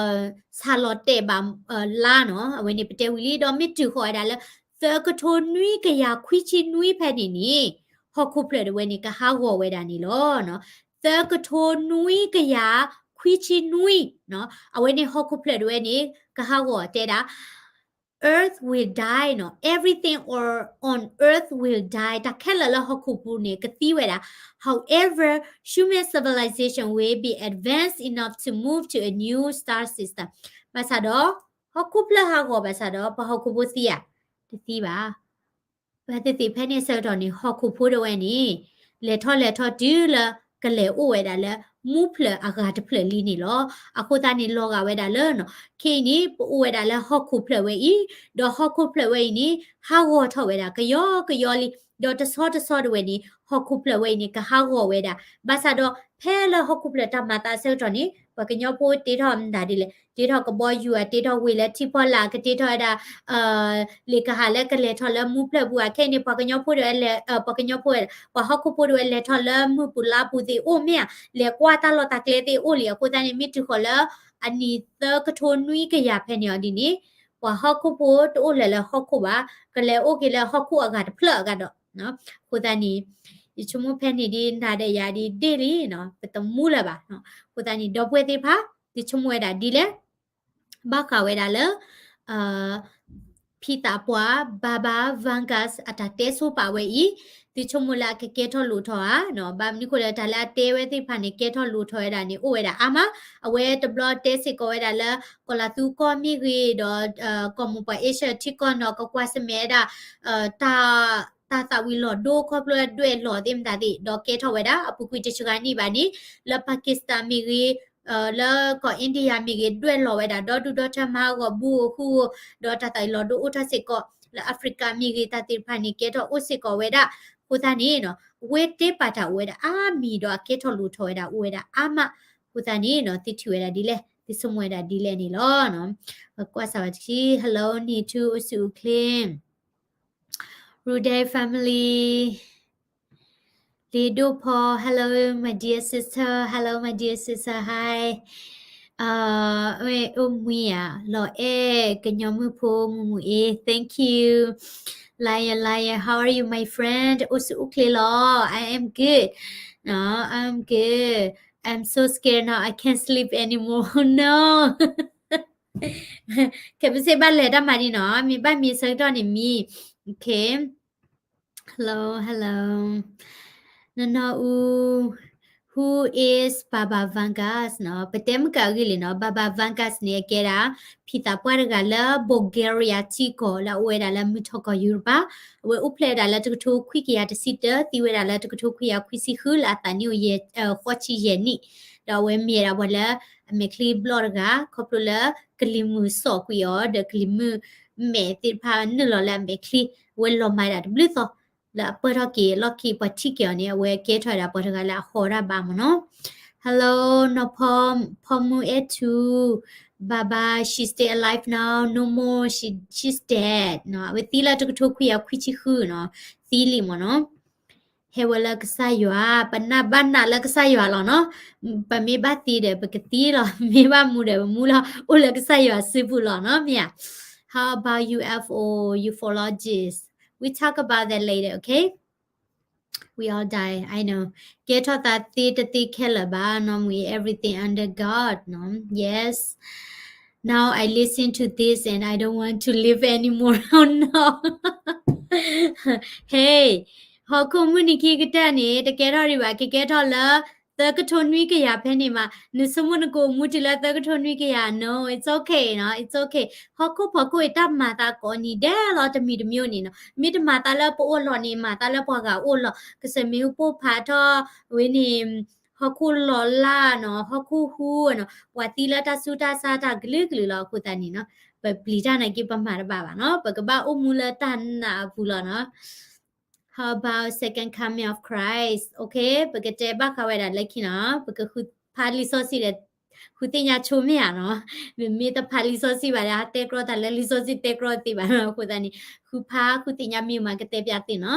ဆၣ်လီၤတဲာ်ဘၣ်လါနီၤ အဝဲန့ၣ်ပတဲဝံၤလံ ဒီးမ့ၢ်တုၤဃီၤဝဲဒၣ်လၢ သၢကထိနွံကယၤခွံဆံနွံဖဲန့ၣ်န့ၣ် ဟီၣ်ခိၣ်ဖျၢၣ်တဝဲန့ၣ် ကဟးဂီၤဝဲဒၣ်န့ၣ်လီၤ. သၢကထိနွံကယၤခွံဆံနွံနီၤ အဝဲန့ၣ်ဟီၣ်ခိၣ်ဖျၢၣ်တဝဲန့ၣ် ကဟးဂီၤတဲဒၣ် Earth will die နီၤ everything or on earth will die တၢ်ခဲလၢာ်လၢဟီၣ်ခိၣ်ပူၤန့ၣ် ကသံဝဲဒၣ် However, human civilization will be advanced enough to move to a new star system ဘၣ်ဆၣ်ဒီး ဟီၣ်ခိၣ်ဖျၢၣ်ဟးဂီၤဘၣ်ဆၣ်ဒီး ပှၤဟီၣ်ခိၣ်ဖိသံဧါ, တသံဘၣ်. ဘၣ်သ့ၣ်သ့ၣ်ဖဲန့ၣ်ဆၢကတီၢ်န့ၣ် ဟီၣ်ခိၣ်ဖိတဝဲန့ၣ် လဲၤထီၣ်လဲၤထီၣ်တုၤလၢကလဲၤအိၣ်ဝဲဒၣ်လၢ မူဖျၢၣ်အဂၤတဖျၢၣ်လံန့ၣ်လီၤ. အဃိသတးန့ၣ် လီၤဂာ်ဝဲဒၣ်လၢနီၤ ခဲအံၤန့ၣ် ပအိၣ်ဝဲဒၣ်လၢဟီၣ်ခိၣ်ဖျၢၣ်ဝဲအံၤ, ဒီးဟီၣ်ခိၣ်ဖျၢၣ်ဝဲအံၤန့ၣ် ဟးဂီၤထီၣ်ဝဲဒၣ်ကယီကယီလံ, ဒီးတဆီတဆီတဝဲန့ၣ် ဟီၣ်ခိၣ်ဖျၢၣ်ဝဲအံၤန့ၣ် ကဟးဂီၤဝဲဒၣ်. ဘၣ်ဆၣ်ဒီးဖဲလၢဟီၣ်ခိၣ်ဖျၢၣ်တၢ်မၤသးဆၢကတီၢ်န့ၣ် ပှၤကညီဖိတ့ထီၣ်မတၤဒ်လဲၣ်, တ့ထီၣ်ကဘီယူၤဧါ, တ့ထီၣ်ဝ့ၢ်လၢထံဖီလာ်, ကတ့ထီၣ်ဝဲဒၣ် လ့ၣ်ကဟၣ်လၢကလဲၤထီၣ်လၢမူဖျၢၣ်ပူၤဧါ. ခဲအံၤန့ၣ် ပှၤကညီဖိတဝဲလဲၤ, ပှၤကညီဖိဝဲ, ပှၤဟီၣ်ခိၣ်ဖိတဝဲလဲၤထီၣ်လၢမုၢ်ပူၤလါပူၤသ့ၣ်အိၣ်မ့ၢ်ဧါ, လဲၤကွၢ်တၢ်လီၢ်တၢ်ကျဲသ့ၣ်အိၣ်လံ. အဃိသတးန့ၣ် မ့ၢ်တုၤဃီၤလၢ အနံၣ်သၢကထိနွံကယၤဖဲန့ၣ်အီၤဒ်န့ၣ် ပှၤဟီၣ်ခိၣ်ဖိတအိၣ်လၢၤလၢဟီၣ်ခိၣ်ဘၣ်, ကလဲၤအိၣ်က့ၤလၢဟီၣ်ခိၣ်အဂၤတဖျၢၣ်အဂၤဒီး. အဃိသတးန့ၣ် ယဆိကမိၣ်ဖဲန့ၣ်ဒ်နၤဒီးယၤဒ်ဒ့ၣ်လံနီၤ, ပတမူလၢၤဘၣ်. အဃိသတးန့ၣ် ဒီပုၢ်ဝဲၢ်သ့ၣ်တဖၣ် သုဆိကမိၣ်ဝဲဒၣ်ဒ်လဲၣ်. ဘၣ်ဃးဝဲဒၣ်လၢ ဖံသးပှၢ် Baba Vanga အတၢ်တဲဆိပာ်ဝဲအံၤ, သုဆိကမိၣ်လၢအကကဲထီၣ်လိၣ်ထီၣ်ဧါ, ဘၣ်မနုၤဃိလၢတၢ်လၢအတဲဝဲသ့ၣ်တဖၣ်န့ၣ် ကဲထီၣ်လိၣ်ထီၣ်ဝဲဒၣ်န့ၣ် အိၣ်ဝဲဒၣ်အါမး. အဝဲတဘျီတဲစ့ၢ်ကီးဝဲဒၣ်လၢ ကီၢ်လၤသူကီၢ်မ့ၢ်ဂ့ၤဒီး ကီၢ်မိၢ်ပှၢ်အ့ရှၢၣ်ထံကီၢ်နီၤ ကကွၢ်ဆၢၣ်မဲာ်ဝဲဒၣ် တၢ်သးဝံၤလီၤဒိခီဖျိလၢဒွဲၣ်လီၤသ့ၣ်မတၤသ့ၣ် ဒီးကဲထီၣ်ဝဲဒၣ် အပူၤကွံာ်တစှၤနံၣ်ဘၣ်န့ၣ် လၢ Pakistan မ့ၢ်ဂ့ၤ, လၢကီၢ် India မ့ၢ်ဂ့ၤ ဒွဲၣ်လီၤဝဲဒၣ် ဒီဒူၣ်ဒီထၢမၤဂီၤ ဘူးဧိၤဃုဧိၤ ဒီးတၢ်သးဝံၤလီၤဒိအိၣ်ထီၣ်စ့ၢ်ကီး လၢ Africa မ့ၢ်ဂ့ၤ တၢ်သ့ၣ်တဖၣ်န့ၣ် ကဲထီၣ်အိၣ်စ့ၢ်ကီးဝဲဒၣ်. အဃိသတးန့ၣ် အဝဲတဲပာ်တၢ်အိၣ်ဝဲဒၣ်အါမံၤဒီးအကဲထီၣ်လိၣ်ထီၣ်ဝဲဒၣ်အိၣ်ဝဲဒၣ်အါမး. အဃိသတးန့ၣ် သုထံၣ်ဝဲဒၣ်ဒ်လဲၣ်, သုဆိကမိၣ်ဝဲဒၣ်ဒ်လဲၣ်န့ၣ်လီၤ. ကွၢ်စၢ်ဝဲတခီ Hello န့ၢ်ထူ အိၣ်ဆူၣ်အိၣ်ချ့ Rude family, လ့ဒိၣ်ဖီ hello my dear sister, hello my dear sister, hi. အိၣ်မူယၤ လီၤအဲၣ်ကညီမုၣ်ဖိမုၢ်မုၢ်အ့ thank you. Lion, Lion, how are you, my friend? အိၣ်ဆူၣ်အိၣ်ချ့လီၤ. I am good. No, I'm good. I'm so scared now. I can't sleep anymore. No. ခဲပစ့ၢ်ဘၣ်လဲၤတၢ်မၤဒ်နီၤ, မ့ၢ်ဘၣ်မံဆၢကတီၢ်န့ၣ်မံ. Okay. Hello, hello. နီၢ်နီၢ်အူ, who is Baba Vanga နီၤ, ပတဲမုၢ်ကဂ့ၢ်လံနီၤ, Baba Vanga န့ၣ် အကဲဒၣ် ဖံသးပှၢ်တဂၤလၢ Bulgaria ထံကီၢ် လၢအအိၣ်ဝဲဒၣ်လၢမုၢ်ထီၣ်ကီၢ်ယူရပၤ, အဝဲအိၣ်ဖျဲၣ်ဝဲဒၣ်လၢတကထိခွံကယၤတဆံတၢ, သံဝဲဒၣ်လၢတကထိခွံကယၤခွံဆံဃု လၢအသးနံၣ်အိၣ်ယဲၢ်, ဃိးဆံယဲၢ်နံၣ်, ဒီးအဝဲမ့ၢ်ဝဲဒၣ်ပှၤလၢ အမဲာ်ချံဘျီၣ်တဂၤ, ခီဖျိလၢကလံၤမုၢ်စီၣ်ကွံာ်အီၤ ဒီးကလံၤမုၢ်မဲာ်သ့ၣ်တဖၣ်နုာ်လီၤလၢအမဲာ်ချံ, အဝဲလီၤမၢ်ဒၣ်တဘျုးသီ, လၢအပၢၢ်ထီၣ်က့ၤအလီၢ်ခံ ပှၤထံၣ်က့ၤအီၤန့ၣ် အဝဲကဲထီၣ်ဝဲဒၣ်ပှၤတဂၤလၢအဟီၣ်တၢ်ဘၣ်မ့ၢ်နီၤ. Hello, နီၢ်ဖီမုၢ်အဲထူ, Baba, she's still alive now, no more, she, she's dead နီၤ, အဝဲသံလၢတကထိခွံကယၤခွံဆံဃုနီၤ, သံလံမ့ၢ်နီၤ. ဟဲဝဲလၢကစၢ်ယွၤ, ပနာ်ဘၣ်နာ်လၢကစၢ်ယွၤလီၤနီၤ. ပမ့ၢ်ဘၣ်သံဒီး ပကသံလီၤ, မ့ၢ်ဘၣ်မူဒီး ပမူလီၤ, အိၣ်လၢကစၢ်ယွၤစုပူၤလီၤနီၤ, မ့ၢ်ဧါ. How about U F O, ufologists? We talk about that later, okay? We all die, I know. ကဲထီၣ်သးသ့တသ့ခဲလၢာ်ဘၣ်နီၤ, we everything under God နီၤ. Yes. Now I listen to this and I don't want to live anymore. Oh no. Hey, ဟီၣ်ခိၣ်မုၢ်နံၤခံကတၢၢ်န့ၣ် တကဲထီၣ်ဒံးဘၣ်, ကကဲထီၣ်လၢ သၢကထိနွံကယၤဖဲန့ၣ်မး, နဆိကမိၣ်နကအိၣ်မူတုၤလၢသၢကထိနွံကယၤ, no, it's okay နီၤ, it's okay. ဟီၣ်ခိၣ်ဖီခိၣ်အံၤတၢ်မၤသးကိးနံၤဒဲးလီၤ တမံၤတမံၤန့ၣ်နီၤ, မ့ၢ်တမၤသးလၢပအိၣ်လီၢ်န့ၣ် မၤသးလၢပှၤဂၤအိၣ်လီၢ်, ကစၢ်မ့ၣ်အူပိၢ်ဖးထီၣ်ဝဲန့ၣ် ဟီၣ်ခိၣ်လီၤလၢ်နီၤ, ဟီၣ်ခိၣ်ဟူနီၤ, ပှၤသံလၢတၢ်ဆူးတၢ်ဆါတၢ်ကလုာ်ကလုာ်လီၤ. အဃိသတးန့ၣ်နီၤ, ပပျံၤတၢ်နာ်က့ပမၤတဘၣ်ဘၣ်နီၤ, ပကဘၣ်အိၣ်မူလၢတၢ်နာ်အပူၤလီၤနီၤ. How about second coming of Christ? Okay, ပကတဲဘၣ်ဃးဝဲဒၣ်လၢခံနီၤ, ပကဃုဖးလံာ်စီဆှံဒီး ဃုသ့ၣ်ညါဆိမ့ၢ်ဧါနီၤ, မ့မ့ၢ်တဖးလံာ်စီဆှံဘၣ်ဒီး ဟးတဲကြီတၢ်လၢလံာ်စီဆှံတဲကြီသ့ဘၣ်နီၤ, အဃိသတးန့ၣ် ဃုဖးဃုသ့ၣ်ညါမ့ၢ်မးကတဲပျးသ့နီၤ.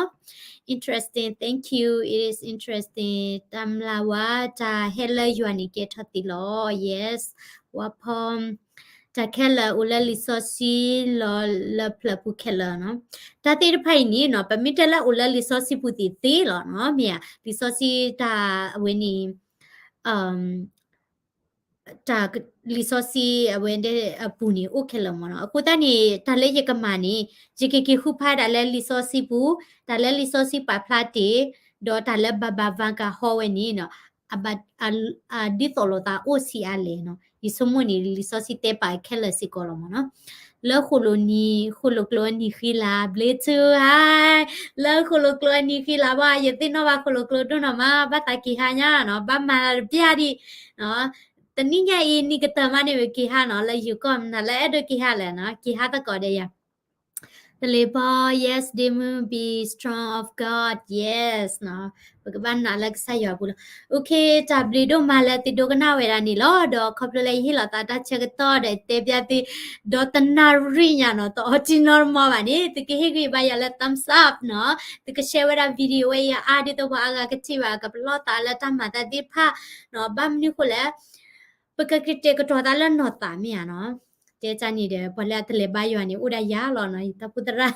Interesting, thank you, it is interesting. တၢ်မျၢ်ဝါ တၢ်ဟဲလၢယွၤန့ၣ်ကဲထီၣ်သ့လီၤ, yes. ဝါဖီ တၢ်ခဲလၢာ်အိၣ်လၢလံာ်စီဆှံလီၤလၢဖျၢၣ်ပူၤခဲလၢာ်နီၤ. တၢ်သ့ၣ်တဖၣ်အံၤန့ၣ်နီၤ, ပမ့ၢ်တဲလၢအိၣ်လၢလံာ်စီဆှံပူၤသ့သ့လီၤနီၤ, မ့ၢ်ဧါ, လံာ်စီဆှံတၢ်အဝဲန့ၣ် တၢ်လံာ်စီဆှံအဝဲအပူၤန့ၣ် အိၣ်ခဲလၢာ်မ့ၢ်နီၤ. အဃိသတးန့ၣ် တၢ်လၢယကမၤန့ၣ် ယကက့ၤဃုဖးဒၣ်လၢလံာ်စီဆှံပူၤ, တၢ်လၢလံာ်စီဆှံပာ်ဖျါတ့ၢ်, ဒီးတၢ်လၢ Baba Vanga ဟီဝဲန့ၣ်နီၤ, အဘၣ် အ ဒ်သိးလိာ်သးအိၣ်ဆံးအါလဲၣ်နီၤ. ယဆိကမိၣ်န့ၣ် လံာ်စီဆှံတဲပာ်ခဲလၢာ်စ့ၢ်ကီးလီၤမ့ၢ်နီၤ. လၢဃိၣ်လိာ်နံၤ ဃိၣ်လိာ်ကျိအနံၤဃံလၤ ဘျ့ထူဧါ, လၢဃိၣ်လိာ်ကျိအနံၤဃံလၤဘၣ်, ယသ့ၣ်နီၣ်ဘၣ်ဃိၣ်လိာ်ကျိဒိၣ်နီၢ်မး, ဘၣ်သးက့ၤဟါညါနီၤ, ဘၣ်မၤတပျၢ်ဒံး, တနံၣ်ညါအံၤ နံၣ်ကတၢၢ်မးန့ၣ် ဝဲက့ၤဟါနီၤ, လၢယိၤကီၢ်မနုၤလၢအဲၣ်ဒိးက့ၤဟါလဲၣ်နီၤ, က့ၤဟါသကိးဒီးယၤ တလ့ၤပီ yes, ဒ့မုၢ် be strong of God, yes နီၤ, ပကဘၣ်နာ်လၢကစၢ်ယွၤပူၤလီၤ. Okay, တၢ်ဘျုးဒိၣ်မးလၢသုဒိကနၣ်ဝဲဒၣ်န့ၣ်လီၤ. ဒီးခီဖျိလၢယဟ့ၣ်လီၤသးတၢ်ဆၢကတီၢ်ဒီးတဲပျးသု ဒီးတနၣ်ရံၣ်ညါနီၤ, တအီတံၢ်နီတမံၤဘၣ်န့ၣ် သုကဟ့ၣ်ဂံၢ်ဘါယၤလၢ thumbs up နီၤ, သုက share ဝဲဒၣ် video ဝဲအံၤအါ ဒ်သိးပှၤအါဂၤကထံၣ်ဘၣ် ကပလီၢ်သးလၢတၢ်မၤသးသ့ၣ်တဖၣ်နီၤ, ဘၣ်မနုၤဃိလဲၣ် ပကကတဲာ်ကတီၤသးလၢနီၢ်သးမ့ၢ်ဧါနီၤ. တဲတၢ်န့ၣ်ဒီး ပှၤလၢအတလဲၤဘါယွၤန့ၣ် အိၣ်ဒၣ်ယၤလီၤနီၤ, ယသးဖိသရၣ်,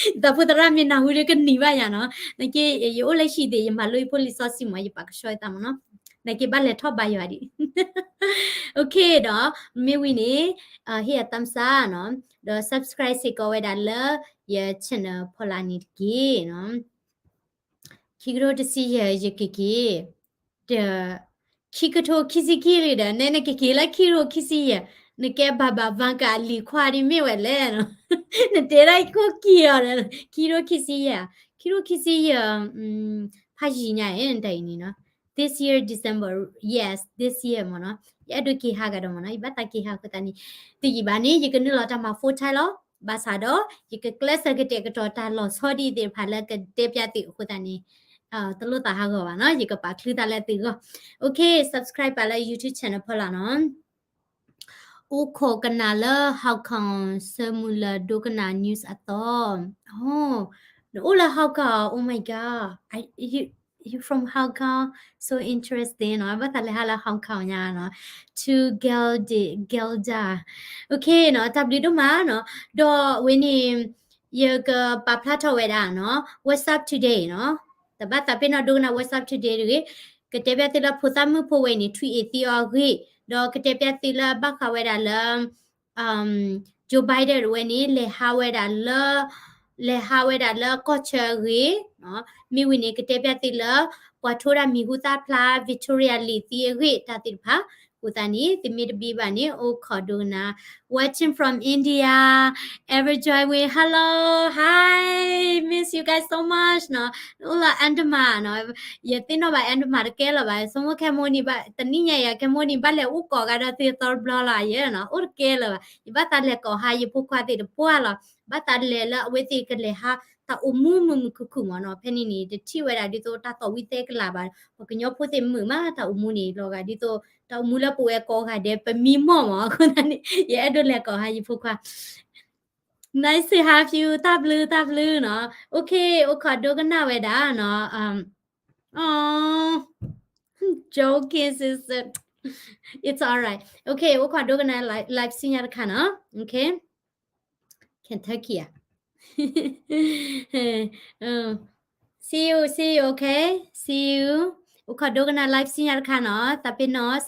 ယသးဖိသရၣ်မ့ၢ်နၢ်ဟူဒီးကနံၤဘၣ်ယၤနီၤ, နာ်က့ ယအိၣ်လၢဟံၣ်သ့ၣ် ယမၤလိယဖိလံာ်စီဆှံမး, ယပာ်ကဆှီယသးမ့ၢ်နီၤ, နာ်က့ဘၣ်လဲၤထီၣ်ဘါယွၤဒံး. Okay ဒီး မ့ၢ်ဝံၤန့ၣ် ဟ့ၣ်ယၤ thumbs up နီၤ, ဒီး subscribe စ့ၢ်ကီးဝဲဒၣ်လၢယ channel ဖီလာ်န့ၣ်တက့ၢ်နီၤ. ခံကထိတဆံယဲၢ် ယကက့ၤ, ဒီး ခံကထိခံဆံခံလံဒီး နဲနကက့ၤလၢခံကထိခံဆံယဲၢ်, နကဲ Baba Vanga အလံၤခွါဒ်မ့ၢ်ဝဲလဲၣ်နီၤ, နတဲဒၣ်ခိၣ်က့ၤအီၤဒီး ခံကထိခံဆံယဲၢ်, ခံကထိခံဆံယဲၢ် ဖးယံၤညါအံၤ နတၢ်အံၤန့ၣ်နီၤ, this year December, yes, this year မ့ၢ်နီၤ, ယအဲၣ်ဒိးက့ၤဟါဂၤဒီးမ့ၢ်နီၤ, ယဘၣ်သးက့ၤဟါအဃိသတးန့ၣ်, တယံာ်ဘၣ်န့ၣ် ယကနုာ်လီၤတၢ်မၤ full time လီၤ. ဘၣ်ဆၣ်ဒီး ယကကျဲးစၢးကတဲာ်ကတီၤတၢ်လီၤဆီဒံးသ့ၣ်တဖၣ်လၢကတဲပျးသုအဃိသတးန့ၣ်, တလိၣ်သးဟးဂီၤဘၣ်နီၤ, ယကပာ်ချုးသးလၢသုဂီၢ်. Okay, subscribe ပာ်လၢ YouTube channel ဖီလာ်နီၤ. အိၣ်ခိးကနၣ်လၢ Hong Kong ဆၢမုၢ်လၢ်ဒိကနၣ် news အသီ, နအိၣ်လၢ Hong Kong, oh my god, you from Hong Kong, so interesting နီၤ, ဘၣ်သးလဲၤဟးလၢ Hong Kong ညါနီၤ, to Gelda, Gelda, okay နီၤ, တၢ်ဘျုးဒိၣ်မးနီၤ, ဒီးဝဲန့ၣ် ယကပာ်ဖျါထီၣ်ဝဲဒၣ်နီၤ, What's up today နီၤ, တဘၣ်သးပ့ၤနီၣ်ဒိကနၣ် What's up today တဂ့ၤ, ကတဲပျးသုလၢဖိသၣ်မုၣ်ဖိဝဲအံၤန့ၣ် ထွံၣ်အ့ၣ်သံအီၤအဂ့ၢ်, ဒီးကတဲပျးသုလၢဘၣ်ဃးဝဲဒၣ်လၢ Joe Biden ဝဲန့ၣ် လဲၤဟးဝဲဒၣ်လၢ လဲၤဟးဝဲဒၣ်လၢကီၢ်ဆၢအဂ့ၢ်, မ့ၢ်ဝံၤန့ၣ် ကတဲပျးသုလၢ ပှၤထိဒၣ်မံၤဟူသၣ်ဖျါ Victoria လံာ်သံအဂ့ၢ် တၢ်သ့ၣ်တဖၣ်, အဃိသတးန့ၣ် သုမ့ၢ်တဘၣ်ဘၣ်န့ၣ် အိၣ်ခိးဒိကနၣ်, watching from India, ever join with, hello, hi, miss you guys so much နီၤ, အိၣ်လၢ Andaman နီၤ, ယသ့ၣ်နီၣ်ဘၣ် Andaman တကဲလၢၤဘၣ်, ဆိကမိၣ်ခဲမိၣ်န့ၣ်ဘၣ် တနံၣ်ညါအံၤ ခဲမိၣ်န့ၣ် ဘၣ်လဲၤအိၣ်ကိးဂၤဒီးသုသီတဘျီလီၤယဲနီၤ, အိၣ်တကဲလၢၤဘၣ်, ယဘၣ်သးလဲၤကိးဟါယဖိခွါသ့ၣ်တပှၢ်လီၤ, ဘၣ်သးလဲၤလၢအဝဲသ့ၣ်ကလဲၤဟး တၢ်အိၣ်မူမုာ်မုာ်ခုၣ်ခုၣ်မ့ၢ်နီၤ, ဖဲန့ၣ်န့ၣ် တထံၣ်ဝဲဒၣ်ဒ်သိးတၢ်သီၣ်ဝံသဲကလၤဘၣ်, ပှၤကညီဖိသ့ၣ်မုာ်မး တၢ်အိၣ်မူန့ၣ် လီၤဂာ်ဒ်သိး တၢ်အိၣ်မူလၢပဝဲကိးဂၤဒဲး ပမံမီၢ်မ့ၢ်, အဃိသတးန့ၣ် ယအဲၣ်ဒိးလဲၤကိးဟါယဖိခွါ Nice to have you, တၢ်ဘျုး တၢ်ဘျုးနီၤ. Okay, အိၣ်ခိးဒိကနၣ်ဝဲဒၣ်နီၤ. Um, aw, joking, sister. It's all right. Okay, အိၣ်ခိးဒိကနၣ် live, live ဆူညါတခါနီၤ. Okay. Kentucky ဧါ. Um, See you, see you, okay? See you. အိၣ်ခိးဒိကနၣ် live စံညါတခါနီၤ, သးပ့ၤနီၣ်,